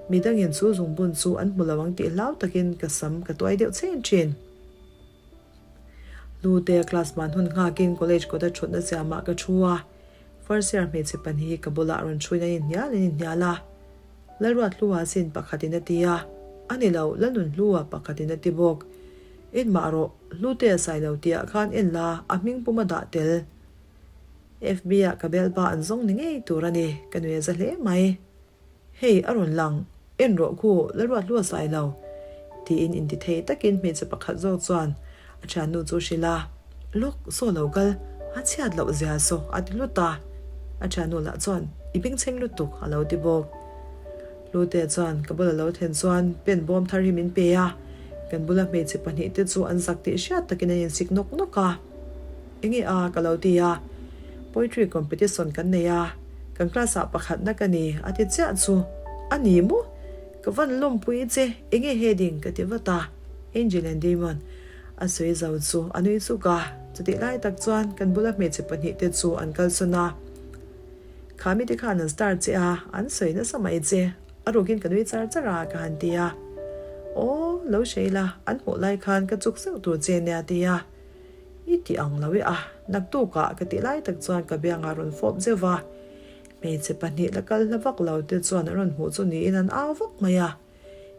A: Midangin chu zungbun chu an hmu lo ang tih hlau takin ka sam ka tuai deuh chhen ṭhin. Hlute class ban hun nghakin college kawta ṭhutna siamah ka ṭhu a, first year hmeichhe pahnih hi ka bulah rawn ṭhuin an inhnial an inhnial a. Lalruathlua sin pakhatin a ti a, a ni lo, Lalnunhlua pakhatin a ti bawk. En mah rawh, Hlute a sai lo tihah khan en la, a hming pum a dah tel. FB-ah ka belba an zawng ni ngei tur a ni, ka nui a za hle mai. Hei, a rawn lang, en rawh khu, Lalruathlua sai lo, tiin intithei takin hmeichhe pakhat zawk chuan A thiannu chu hrilh a, Lawk, saw lo kal, a chhiat loh zia saw a ti hlut a. A thiannu lah chuan, I bengchheng lutuk, a lo ti bawk. Hlute chuan ka bula lo thlen chuan pen bawm thar hi min pe a, kan bula hmeichhe pahnihte chu an zak tih hriat takin an insik nawk nawk a. Enge a? ka lo ti a. Poetry competition kan nei a, kan class ah pakhatna ka ni, a ti chiah chu. A ni maw? Ka van lawmpui che, enge heading? ka ti vat a. Angel and Damon a sawi zo chu a nui chuk a, chutih lai tak chuan kan bula hmeichhe pahnihte chu an kalsawn a. Kha mite khan an star che a, an sawi nasa mai che, a rukin ka nui char char a ka han ti a. Aw, lo hrei la, an hmuh lai khan ka chuk zeuh tur che nia ti a. I ti ang lo e a, naktukah ka tih lai tak chuan ka biangah rawn fawp zeuh va. Hmeichhe pahnih la kal hla vak lo te chuan an rawn hmuh chu niin an au vak mai a.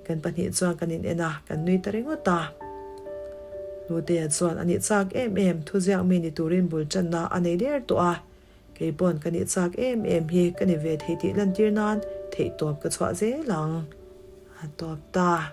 A: Kan pahnih chuan kan in en a, kan nui ta ringawt a. Lutea chuan a nih chak em em, thuziak mi ni turin bul tanna a nei der tawh a. Kei pawn ka nih chak em em hi ka ni ve thei tih lantir nan theihtawp ka chhuah zel ang. A tawp ta.